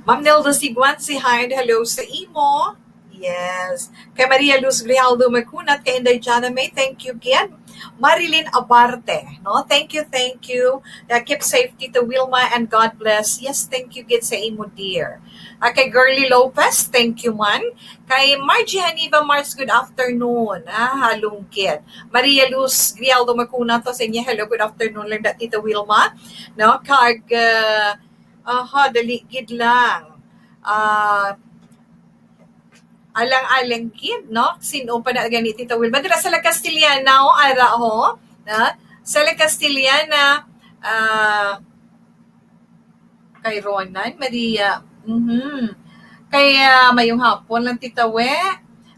Ma'am Nelda Siguan, say hi and hello sa imo. Yes. Kay Maria Luz Grijaldo Makunat, kay Inday Jana May, thank you gid. Marilyn Abarte, no? Thank you, thank you. Uh, keep safe, Tita Wilma, and God bless. Yes, thank you gid sa imo, dear. Ah, kay Girly Lopez, thank you man. Kay Margie Haniva Mars, good afternoon. Ah, halong gid. Maria Luz Grijaldo Makunat to sa inyo, hello, good afternoon lang da, Tita Wilma. No? Kag, ah, aha, dali gid lang. Ah, alang-alang gid, no? Sin-o pa na gani, Tita Wilma? Dira sa La Castellana, oh, ara, ho. Na? Sa La Castellana, ah, kay Ronan, Maria. Mhm. Kay, ah, mayong hapon lang, Tita We.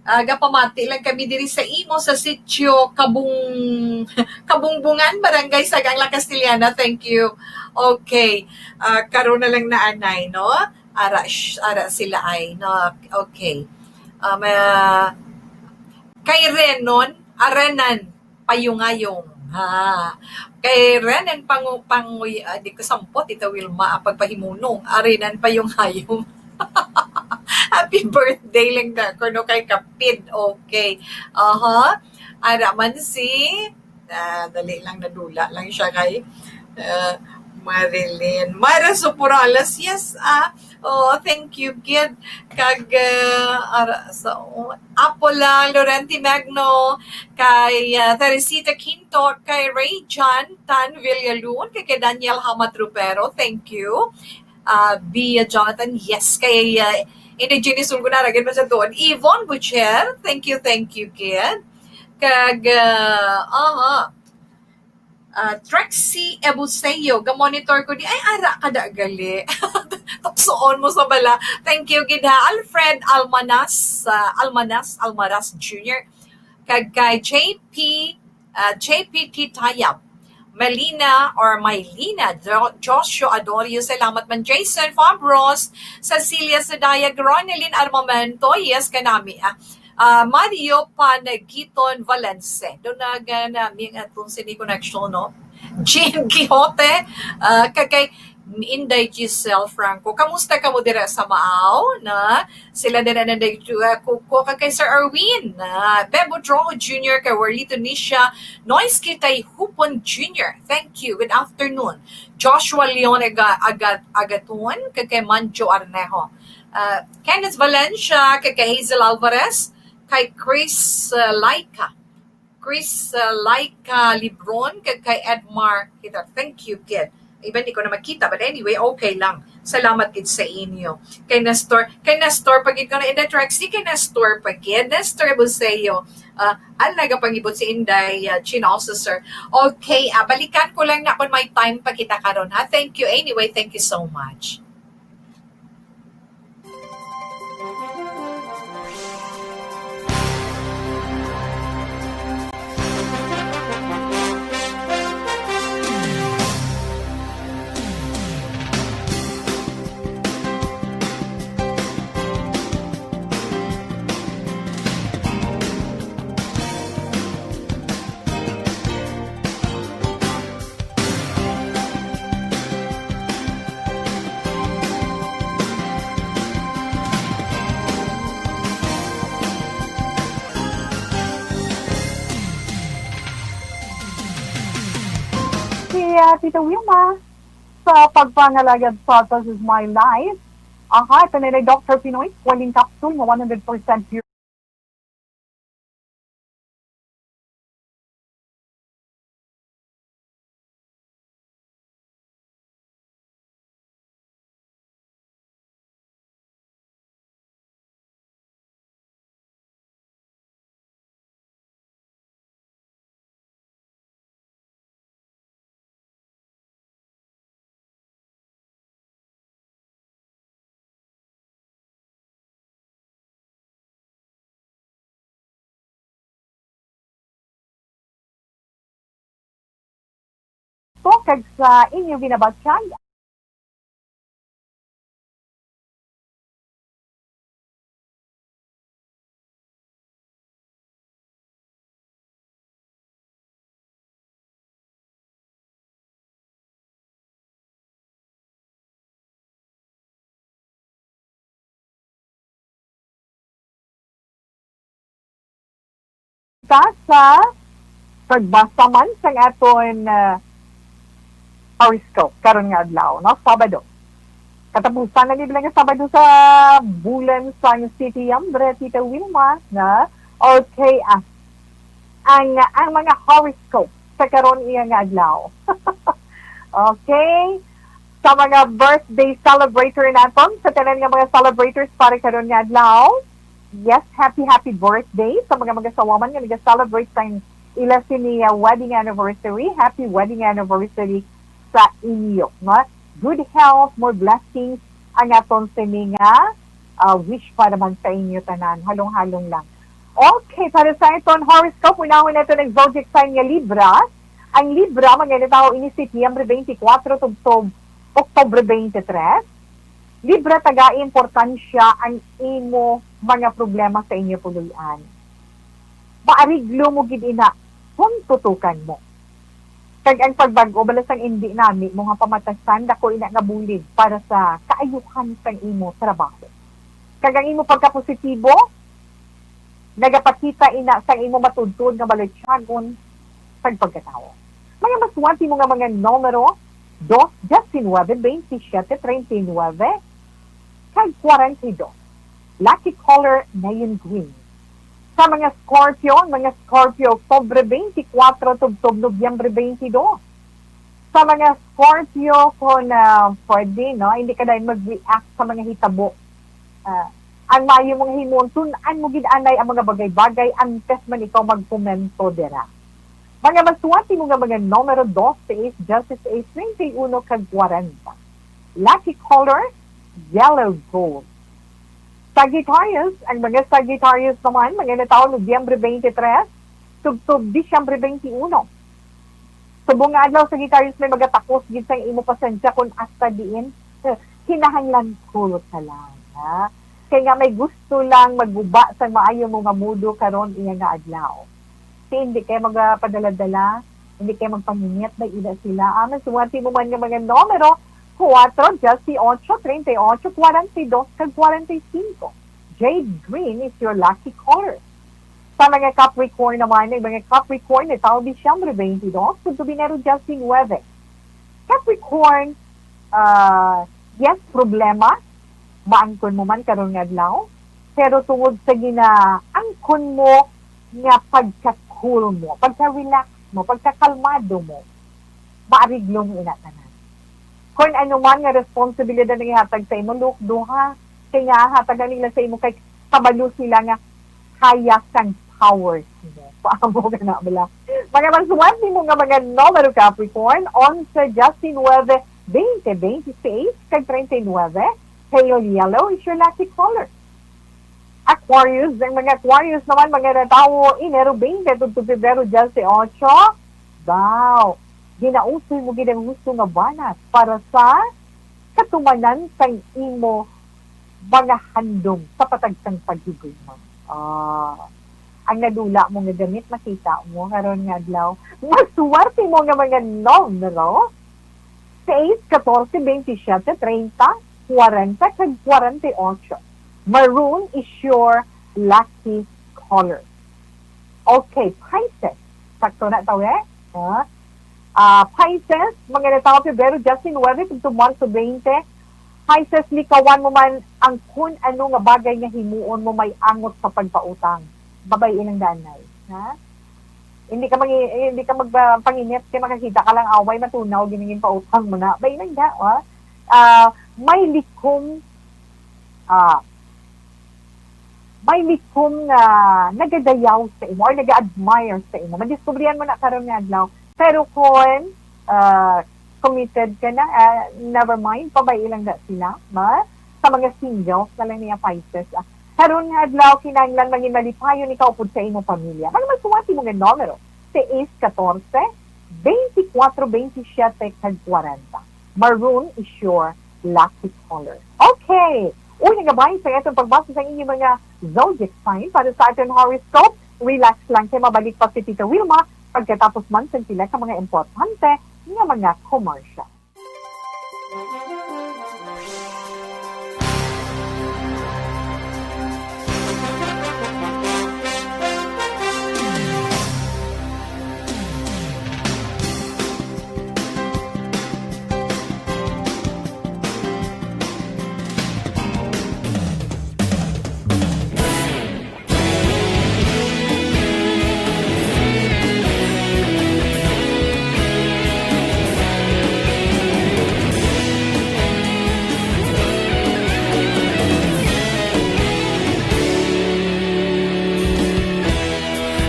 Ah, gapamati lang kami diri sa imo sa sitio Kabung-, Kabungbungan, Barangay Sagang, La Castellana. Thank you. Okay. Ah, karon na lang na anay, no? Ara, sh-, ara sila ay, no? Okay. Ah, ma-, kay Renon, Arenan, Payungayong. Ha. Kay Renan Pangu-, Panguy-, ah, di ko sampot, Tita Wilma, ang pagpahimunong. Arenan Payungayong. Happy birthday lang na ko, no, kay Kapid. Okay. Aha. Ara man si, ah, dali lang, nadula lang siya kay, ah, Marilyn. Myra Soporales, yes, ah. Oh, thank you, gid. Kag, ah, ara, sa, oh, Apo lang, Lorente Magno, kay, ah, Teresita Quinto, kay Ray John Tan Villalun, kay, kay Daniel Hama Trupero, thank you. Ah, Bia Jonathan, yes, kay, ah, Inday Jenny Sulgonaran, gid man sa doon. Yvonne Butcher, thank you, thank you, kid. Kag, ah, aha. Ah, Trexie Ebuseo, ga-monitor ko di. Ay, ara ka da gali. Tuksoon mo sa bala. Thank you, gid ha. Alfred Almanas, ah, Almanas, Almaras Junior. Kag kay J P, ah, J P T Tayab. Melina or Mylina Jo-, Joshua Adorio, salamat man. Jason Fabros, Cecilia Sadayag, Ronelyn Armamento, yes, kanami, ah. Ah, Mario Panagiton Valence. Doon na gana, mi ang atong sini connection, no? Jean Quixote, ah, kag kay Inday Giselle Franco. Kamusta kamo dira sa Maaw, na? Sila din ang Inday Ju-, ah, Kuko, kag kay Sir Erwin, ah, Bebo Trojo Junior, kay Warlito Nisha, Noise Kitay Hupon Junior. Thank you. Good afternoon. Joshua Leon Aga-, Aga-, Agaton, kag kay Manjo Arnejo. Ah, Kenneth Valencia, kay, kay Hazel Alvarez, kay Chris, ah, Laika. Chris, ah, Laika Libron, kag kay Edmar Hitar. Thank you, kid. Iban di ko na makita, but anyway, okay lang. Salamat gid sa inyo. Kay Nestor, kay Nestor pa gid ko na in the track. Si kay Nestor pa gid. Nestor Buseo. Ah, ang nagapangibot si Inday, ah, Chin also, sir. Okay, ah, balikan ko lang na kung may time pa kita karon, ha? Thank you. Anyway, thank you so much. Si, ah, Tita Wilma, sa pagpangalagad sa This Is My Life. Aha, ito na yung Doctor Pinoy, Qualin Capsule, nga one hundred percent pure. To, kag sa inyo ginabatyag. Ta sa pagbasa man sang aton, ah, horoscope karon nga adlaw, no? Sabado. Katapusan na ni bala nga Sabado sa bulan sang Setiembre, Tita Wilma, na? Okay, ah, ang, ang mga horoscope sa karon iya nga adlaw. Okay? Sa mga birthday celebrator naton, sa tanan nga mga celebrators para karon nga adlaw, yes, happy, happy birthday sa mga mag-asawa man nga naga-celebrate sang ila sini, uh, wedding anniversary. Happy wedding anniversary sa inyo, no? Good health, more blessings ang aton sini nga, uh, wish para man sa inyo tanan. Halong-halong lang. Okay, para sa aton horoscope, unahon naton ang zodiac sign nga Libra. Ang Libra, mga natawo ini Setyembre twenty-four tubtob Oktubre twenty-three. Libra, tagai importansya ang imo mga problema sa inyo puloy-an. Maariglo mo gid ina kung tutukan mo. Kag ang pagbag-o bala sang indi nami mo nga pamatasan, dako ina nga bulig para sa kaayuhan sang imo trabaho. Kag ang imo pagkapositibo, nagapakita ina sang imo matuod-tuod nga balatiagon sang pagkatawo. Mga maswerte mo nga mga numero, dos, diecinuebe, veintisiete, treinta y nueve, kag kwarenta y dos. Lucky color, neon green. Sa mga Scorpio, ang mga Scorpio, Oktubre twenty-four tubtob Nobyembre twenty-two. Sa mga Scorpio, kung, ah, pwede, no, hindi ka dahil mag-react sa mga hitabo. Ah, ang maayo mong himuon, tun-an mo gid anay ang mga bagay-bagay antes man ikaw magkomento dira. Mga maswerte mo nga mga numero dos, sais, diyes sais, treinta y uno, kag kwarenta. Lucky color, yellow gold. Sagittarius, ang mga Sagittarius naman, mga natawo Nobyembre twenty-three, tubtob Disyembre twenty-one. Subong nga adlaw, Sagittarius, may magatakos gid sang imo pasensya kung hasta diin, eh, kinahanglan cool ka lang, ha? Kay nga may gusto lang maguba sang maayo mo nga mudo karon iya nga adlaw. Si hindi kay magapadala-dala, hindi kay magpangingit, may ila sila. Ah, maswerte mo man nga mga numero, kuwatro, diyes y ocho, treinta y ocho, kwarenta y dos, kag kwarenta y cinco. Jade green is your lucky color. Sa mga Capricorn naman, ang mga Capricorn ni taon Disyembre twenty-two, kag Enero diecinuebe. Capricorn, ah, yes, problema, maangkon mo man karon nga adlaw, pero tungod sa ginaangkon mo nga pagka-cool mo, pagka-relax mo, pagkakalmado mo, maariglo mo ina tanan. Kung ano man nga responsibilidad ang ihatag sa imo, look, duha, kay nga hatagan nila sa imo kay kabalo sila nga kaya sang powers mo. Paamo ka na bala. Mga maswerte mo nga mga numero, Capricorn, onse, diecinuebe, veinte, veintiséis, kag treinta y nueve. Pale yellow is your lucky color. Aquarius, ang mga Aquarius naman, mga natawo, Enero twenty tubtob Pebrero dieciocho. Wow! Ginausoy mo gid ang husto nga banat para sa katumanan sang imo mga handom sa patag sang paghigugma. Ah, ang nadula mo nga gamit, makita mo karon nga adlaw. Maswerte mo nga mga numero, sais, katorse, bentisiete, treinta, kwarenta, kag kwarenta y ocho. Maroon is your lucky color. Okay, Pisces. Sakto na to, eh? Ha? Ah, Pisces, mga natawo Pebrero diecinuebe tubtob Marso twenty. Pisces, likawan mo man ang kun ano nga bagay nga himuon mo may angot sa pagpautang. Babay-i lang danay, ha? Hindi ka mangi-, hindi ka magpa-, panginit kay makakita ka lang away, matunaw, giningin pautang mo na. Bay lang da, ha? Ah, may likom, ah, may likom nga nagadayaw sa imo or naga-admire sa imo. Madiskubrihan mo na karon nga adlaw. Pero kung, ah, committed ka na, ah, never mind, pabay-i lang da sila, ma, sa mga singles na lang niya, Pisces, ah. Karon nga adlaw, kinahanglan mangin malipayon ikaw upod sa imong pamilya. Ano man suwat imo nga numero? Seis, katorse, beintikwatro, beintisiete, kag kwarenta. Maroon is your lucky color. Okay! Una nga bahin sa atong pagbasa sa inyong mga zodiac sign para sa atong horoscope, relax lang kay mabalik pa si Tita Wilma pagkatapos man sa sila ka mga importante nga mga commercial.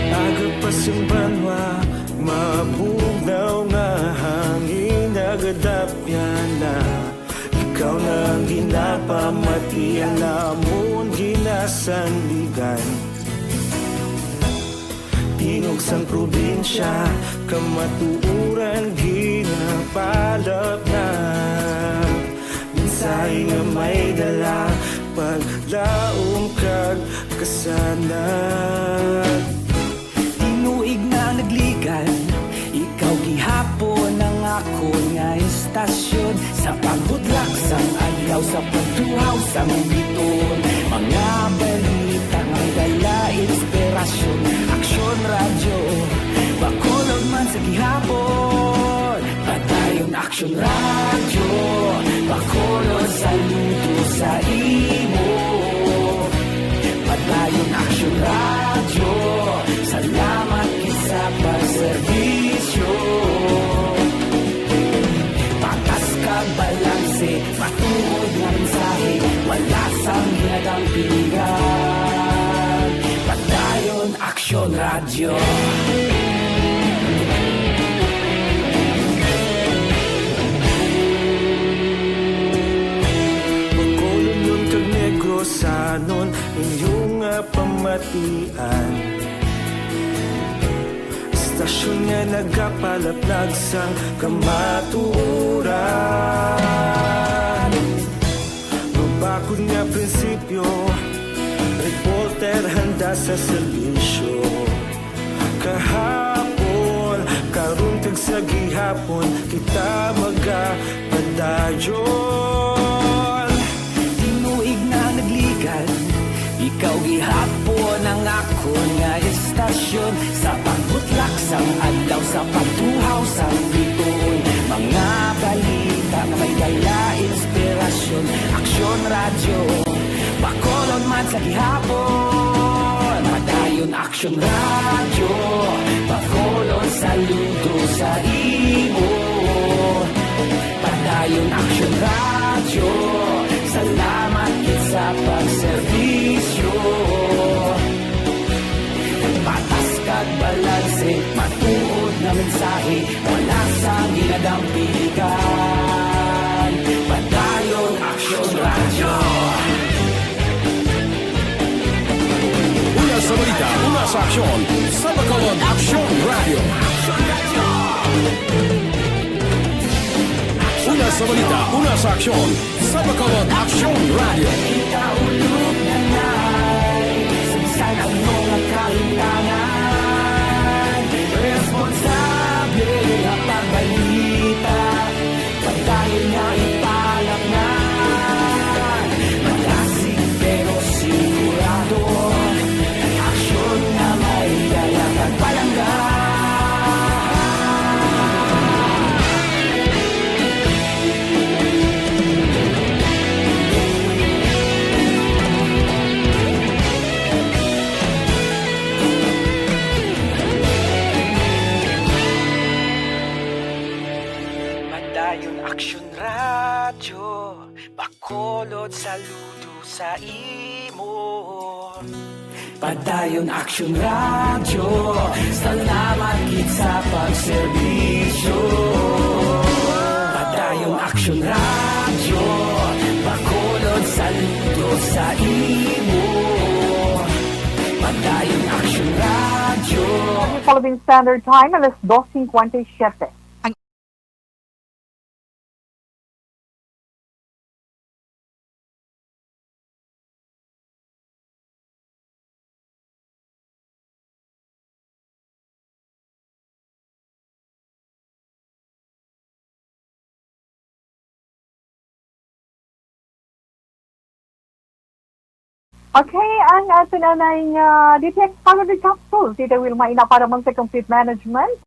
Aga pa sing banwa, mabugnaw nga hangin, nagadapyan na. Ikaw na ang ginapamati, ang amon ginasandigan. Tingog sang probinsya, kamatuoran ginapalapnag. Mensahe nga may dala, paglaom kag kasanag. Tinuig na ang nagligan, ikaw gihapon ang akon nga istasyon. Sa pagbudlak sang adlaw, sa pagtuhaw sang biton, mga balita nga dala inspirasyon, Aksyon Radyo, Bacolod man sa gihapon. Padayon Aksyon Radyo, Bacolod, saludo sa imo. Padayon Aksyon Radyo, salamat gid sa pagserbisyo. Radyo. Bacolodnon kag Negrosanon, inyo nga pamatian. Istasyon nga nagapalaplag sang kamatuoran. Mabakod nga prinsipyo, reporter handa sa serbisyo. Kahapon, karon kag sa gihapon, kita magapadayon. Tinuig na nagligan, ikaw gihapon ang akon nga istasyon. Sa pagbutlak sang adlaw, sa pagtuhaw sang bituon, mga balita nga may dala inspirasyon. Aksyon Radyo, Bacolod man sa gihapon. Padayon Aksyon Radyo, Bacolod saludo sa imo. Padayon Aksyon Radyo, salamat gid sa pagserbisyo. Patas kag balanse, matuod nga mensahe, wala sang ginadampigan. Padayon Aksyon Radyo. Una sa balita, una sa aksyon, sa Bacolod Aksyon Radyo. Una sa balita, una sa aksyon, sa Bacolod Aksyon Radyo. Ikaulog na na'y sagsag ang mga kahitangan. Responsable nga pagbalita, padayon nga ipalaknay. Malasig pero sigurado, aksyon nga may dala kag palangga. Padayon Aksyon Radyo, Bacolod saludo sa imo. Padayon Aksyon Radyo, salamat gid sa pagserbisyo. Padayon Aksyon Radyo, Bacolod saludo sa imo. Padayon Aksyon Radyo. Ang Philippine Standard Time, alas dos cincuenta y siete. Okay, ang aton anay nga detect calendar capsule, Tita Wilma, ina para man sa complete management.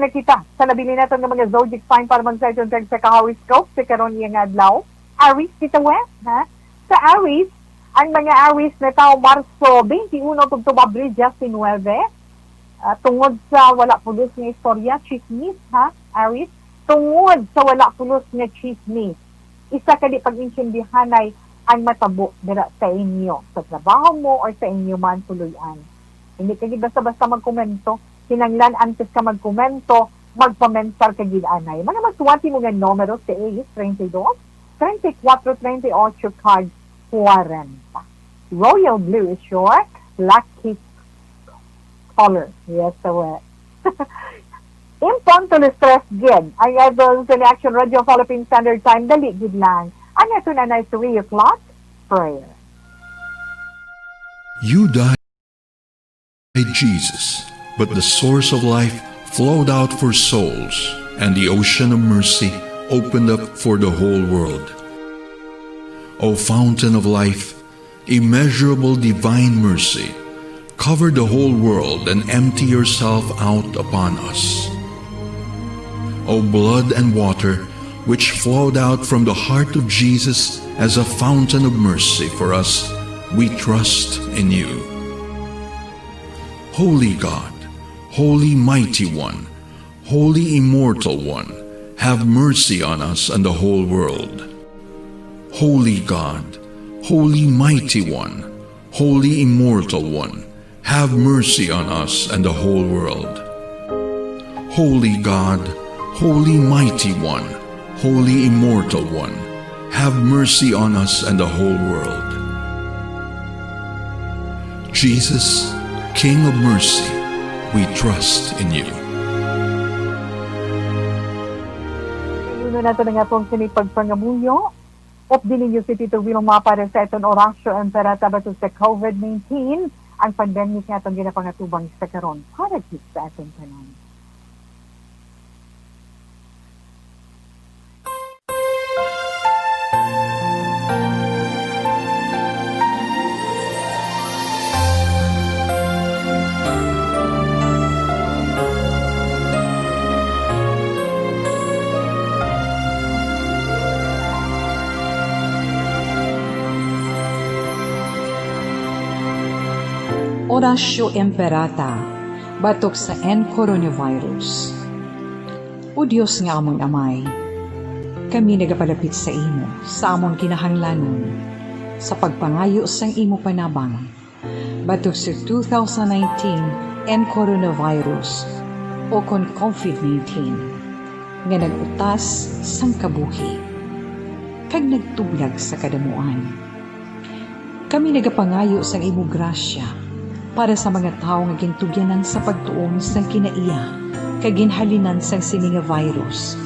na kita sa nabilin naton nga mga zodiac sign para man sa aton kag sa ka-horoscope sa karon nga adlaw. Aries kita, we, ha? Sa Aries, ang mga Aries natawo Marso twenty-one tubtob Abril nineteen. Ah, tungod sa wala pulos nga istorya, chismis, ha, Aries? Tungod sa wala pulos nga chismis, isa ka di pag-intindihanay ang matabo dira sa inyo, sa trabaho mo or sa inyo man puloy-an. Hindi ka gid basta-basta magkomento. Kinahanglan antes ka magkomento, magpamensar ka gid anay. Mga magtuwati mo nga numero sa Aries, treinta y dos, treinta y cuatro, treinta y ocho, kag kwarenta. Royal blue is your lucky color. Yes, sir. Impromptu stress gid ang idol sa Action Radio Philippine Standard Time. Dali gid lang. Ang ato na na three o'clock prayer. You died, Jesus, but the source of life flowed out for souls, and the ocean of mercy opened up for the whole world. O fountain of life, immeasurable divine mercy, cover the whole world and empty yourself out upon us. O blood and water, which flowed out from the heart of Jesus as a fountain of mercy for us, we trust in you. Holy God, Holy Mighty One, Holy Immortal One, have mercy on us and the whole world. Holy God, Holy Mighty One, Holy Immortal One, have mercy on us and the whole world. Holy God, Holy Mighty One, Holy Immortal One, have mercy on us and the whole world. Jesus, King of mercy, we trust in you. Una nato na nga pong sini pagpangamuyo. Updi ninyo si Tito Wilma para sa aton Oratio Imperata batok sa COVID nineteen, ang pandemic nga aton ginapangatubang sa karon para gid sa aton tanan. Oratio Imperata batok sa N coronavirus. O Dios nga amon Amay, kami nagapalapit sa imo sa amon kinahanglanon sa pagpangayo sang imo panabang batok sa two thousand nineteen N coronavirus, o kon COVID nineteen, nga nag-utas sang kabuhi kag nagtublag sa kadamuan. Kami nagapangayo sang imo grasya para sa mga tawo nga gintugyanan sa pagtuon sang kinaiya kag ginhalinan sang sini nga virus,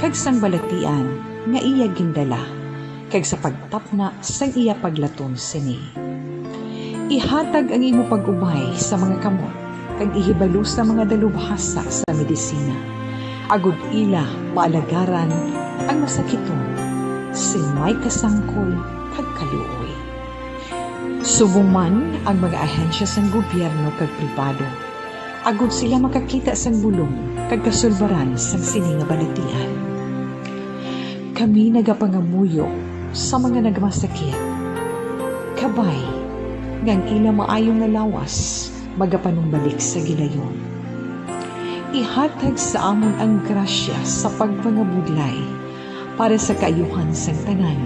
kag sang balatian nga iya gindala, kag sa pagtapna sang iya paglaton sini. Ihatag ang imo pag-ubay sa mga kamot, kag ihibalo sa mga dalubhasa sa medisina, agod ila maalagaran ang masakiton sing may kasangkol kag kaluoy. Subong man ang mga ahensya sang gobyerno kag pribado, agod sila makakita sang bulong kag kasulbaran sang sini nga balatian. Kami nagapangamuyo sa mga nagmasakit, kabay nga ang ila maayo nga lawas magapanumbalik sa gilayon. Ihatag sa amon ang grasya sa pagpangabudlay para sa kaayuhan sang tanan,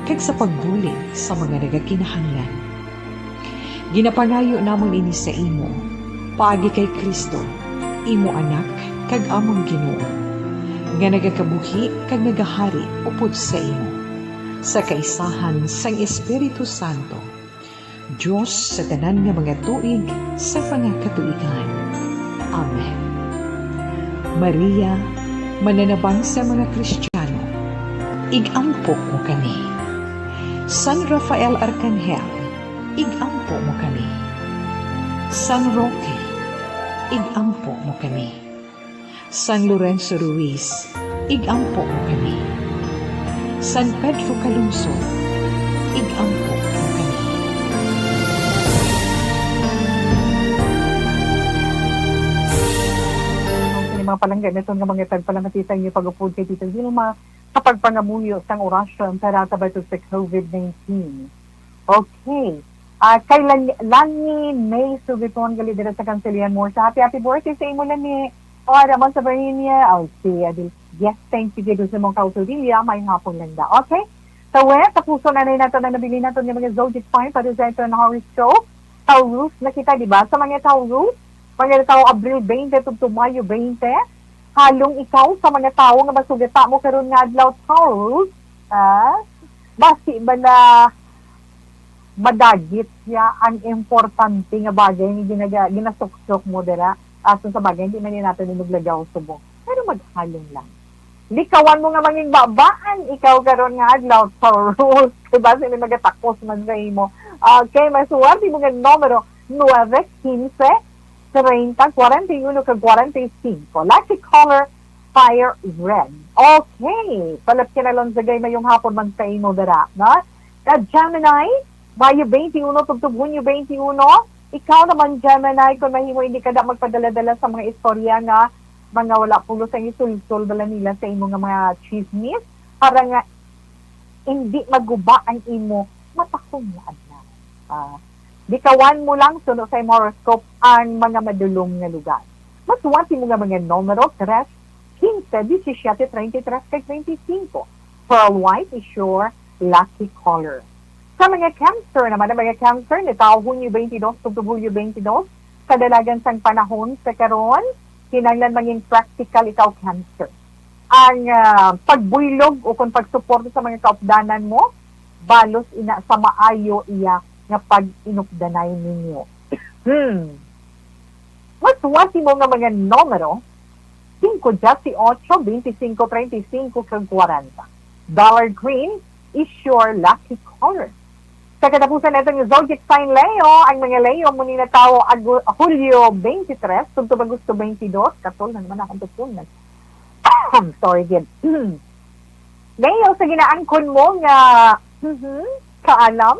kag sa pagbulig sa mga nagakinahanglan. Ginapangayo namon ini sa imo, paagi kay Cristo, imo Anak kag amon Ginoo, nga nagakabuhi kag nagahari upod sa imo, sa kaisahan sang Espiritu Santo, Dios sa tanan nga mga tuig sa mga katuigan. Amen. Maria, mananabang sa mga Kristiyano, ig-ampo mo kami. San Rafael Arkanghel, ig-ampo mo kami. San Roque, ig-ampo mo kami. San Lorenzo Ruiz, ig-ampo mo kami. San Pedro Calungsod, ig-ampo mo kami. Mga palangga naton nga mga tagpalamati sa inyo pag-upod kay Tita Vilma sa pagpangamuyo sang orasyon para sa batok sa COVID nineteen. Okay. Ah, kay Lan-, Lani May Sugiton, gali dira sa Kansilian mo siya. Happy, happy birthday sa imo, Lani. O, ara man sa Bahenia. O, si Adil. Yes, thank you, Gido, sa mong kautudilya. May hapon lang da. Okay? So, we, tapuson na nato na nabili nato ng mga zodiac sign para sa ito na horoscope. Taurus na kita, di ba? Sa mga Taurus, mga Taurus, Abril twenty tubtob Mayo twenty, halong ikaw sa mga tawo nga masugata mo karon nga adlaw, Taurus, ah, basi ba na madagit siya ang importante nga bagay nga ginaga-, ginasuksok mo dira? Aso sa bagay, hindi man ni nato ni maglagaw subong. Pero maghalong lang. Likawan mo nga mangingbabaan ikaw karon nga adlaw, Taurus. Kay basi may magatakos man sa imo. Okay, may suwerte mo nga numero, nuebe, quince, treinta, cuarenta y uno, kag cuarenta y cinco. Lucky color, fire red. Okay, palapkin na lang sa gay mayong hapon man sa imo dira, no? Sa Gemini, Mayo twenty-one tubtob Hunyo twenty-one, ikaw naman, Gemini, kung mahimo, hindi ka da magpadala-dala sa mga istorya nga mga wala pulos ang isulsol bala nila sa imo nga mga chismis, para nga hindi maguba ang imo matahom nga adlaw. Ah, likawan mo lang suno sa imo horoscope ang mga madulom nga lugar. Masuwat mo nga mga numero, tres, quince, disisiete, treinta y tres, kag twenty-cinco. Pearl white is your lucky color. Sa mga Cancer naman, ang mga Cancer, natawo Hunyo twenty-two, tubtob Hulyo twenty-two, kadalagan sang panahon sa karon, kinahanglan mangin practical ikaw, Cancer. Ang, ah, pagbuylog o kung pagsuporta sa mga kaupdanan mo, balos ina sa maayo iya nga pag-inupdanay ninyo. Hmm. Masuwat mo nga mga numero, singko, diyesyocho, bente singko, treinta y cinco, kag kwarenta. Dollar green is your lucky color. Sa katapusan nato nga zodiac sign, Leo, ang mga Leo mo ni natawo Agu-, Hulyo twenty-three, tubtob Agosto twenty-two, katol na naman akong tutunan. Sorry, gid. Leo, sa ginaangkon mo nga, mhm, kaalam,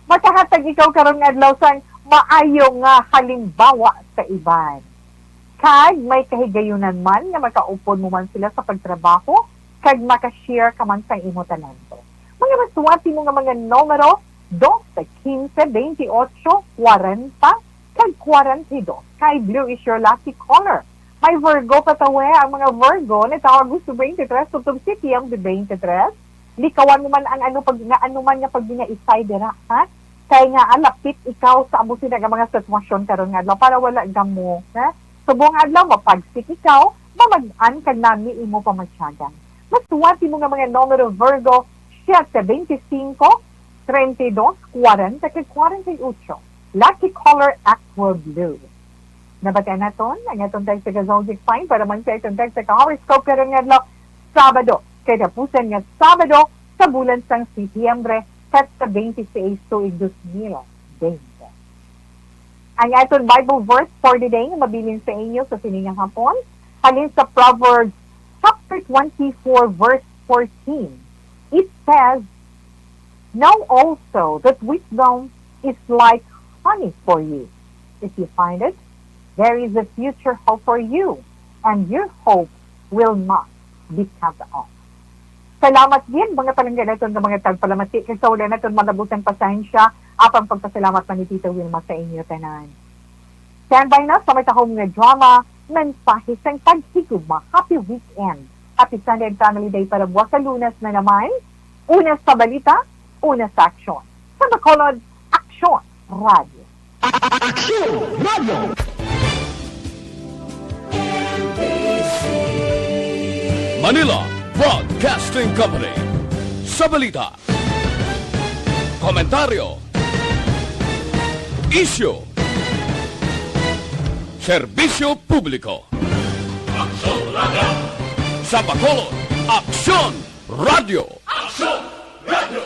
makahatag ikaw karon nga adlaw sang maayo nga halimbawa sa iban. Kag may kahigayunan man nga makaupod mo man sila sa pagtrabaho, kag maka-share ka man sang imo talento. Mga masuwat mo nga mga numero, dos, quince, twenty-ocho, kwarenta, kag kwarenta y dos. Sky blue is your lucky color. May Virgo pa tawe ang mga Virgo, natawo Agosto twenty-three, tubtob September twenty-three. Likawan mo man ang ano pag, nga ano man nga paginaisay dira, ha? Kay nga, ah, lapit ikaw sa amo sina nga mga sitwasyon karon nga adlaw para wala gamo, ha? Subong adlaw, mapagsik ikaw, mamag-an kag nami imo pamatyagan. Masuwat mo nga mga numero, Virgo, siete, bente singko, treinta y dos, kwarenta, kag kwarenta y ocho. Lucky color, aqua blue. Nabatian naton ang aton text sa zodiac sign para man sa aton text sa horoscope karon nga adlaw, Sabado, kay tapusan nga Sabado sa bulan sang Setyembre, petsa twenty-six, tuig dos mil twenty. Ang aton Bible verse for the day nga mabilin sa inyo sa sini nga hapon, halin sa Proverbs chapter twenty-four, verse fourteen. It says, "Know also that wisdom is like honey for you. If you find it, there is a future hope for you, and your hope will not be cut off." Salamat gid, mga palangga naton nga mga tagpalamati, kag sa wala naton malabutang pasensya, apang pagpasalamat man ni Tita Wilma sa inyo tanan. Standby na sa may tahom nga drama, mensahe sang paghigugma. Happy weekend. Happy Sunday and Family Day para buwas sa Lunes na naman. Una sa balita, una sa aksyon. Sa Bacolod, Aksyon Radio. Aksyon Radio. Manila Broadcasting Company. Sa balita, komentaryo, isyu, serbisyo publiko. Aksyon Radio. Sa Bacolod, Aksyon Radio. Aksyon Radio.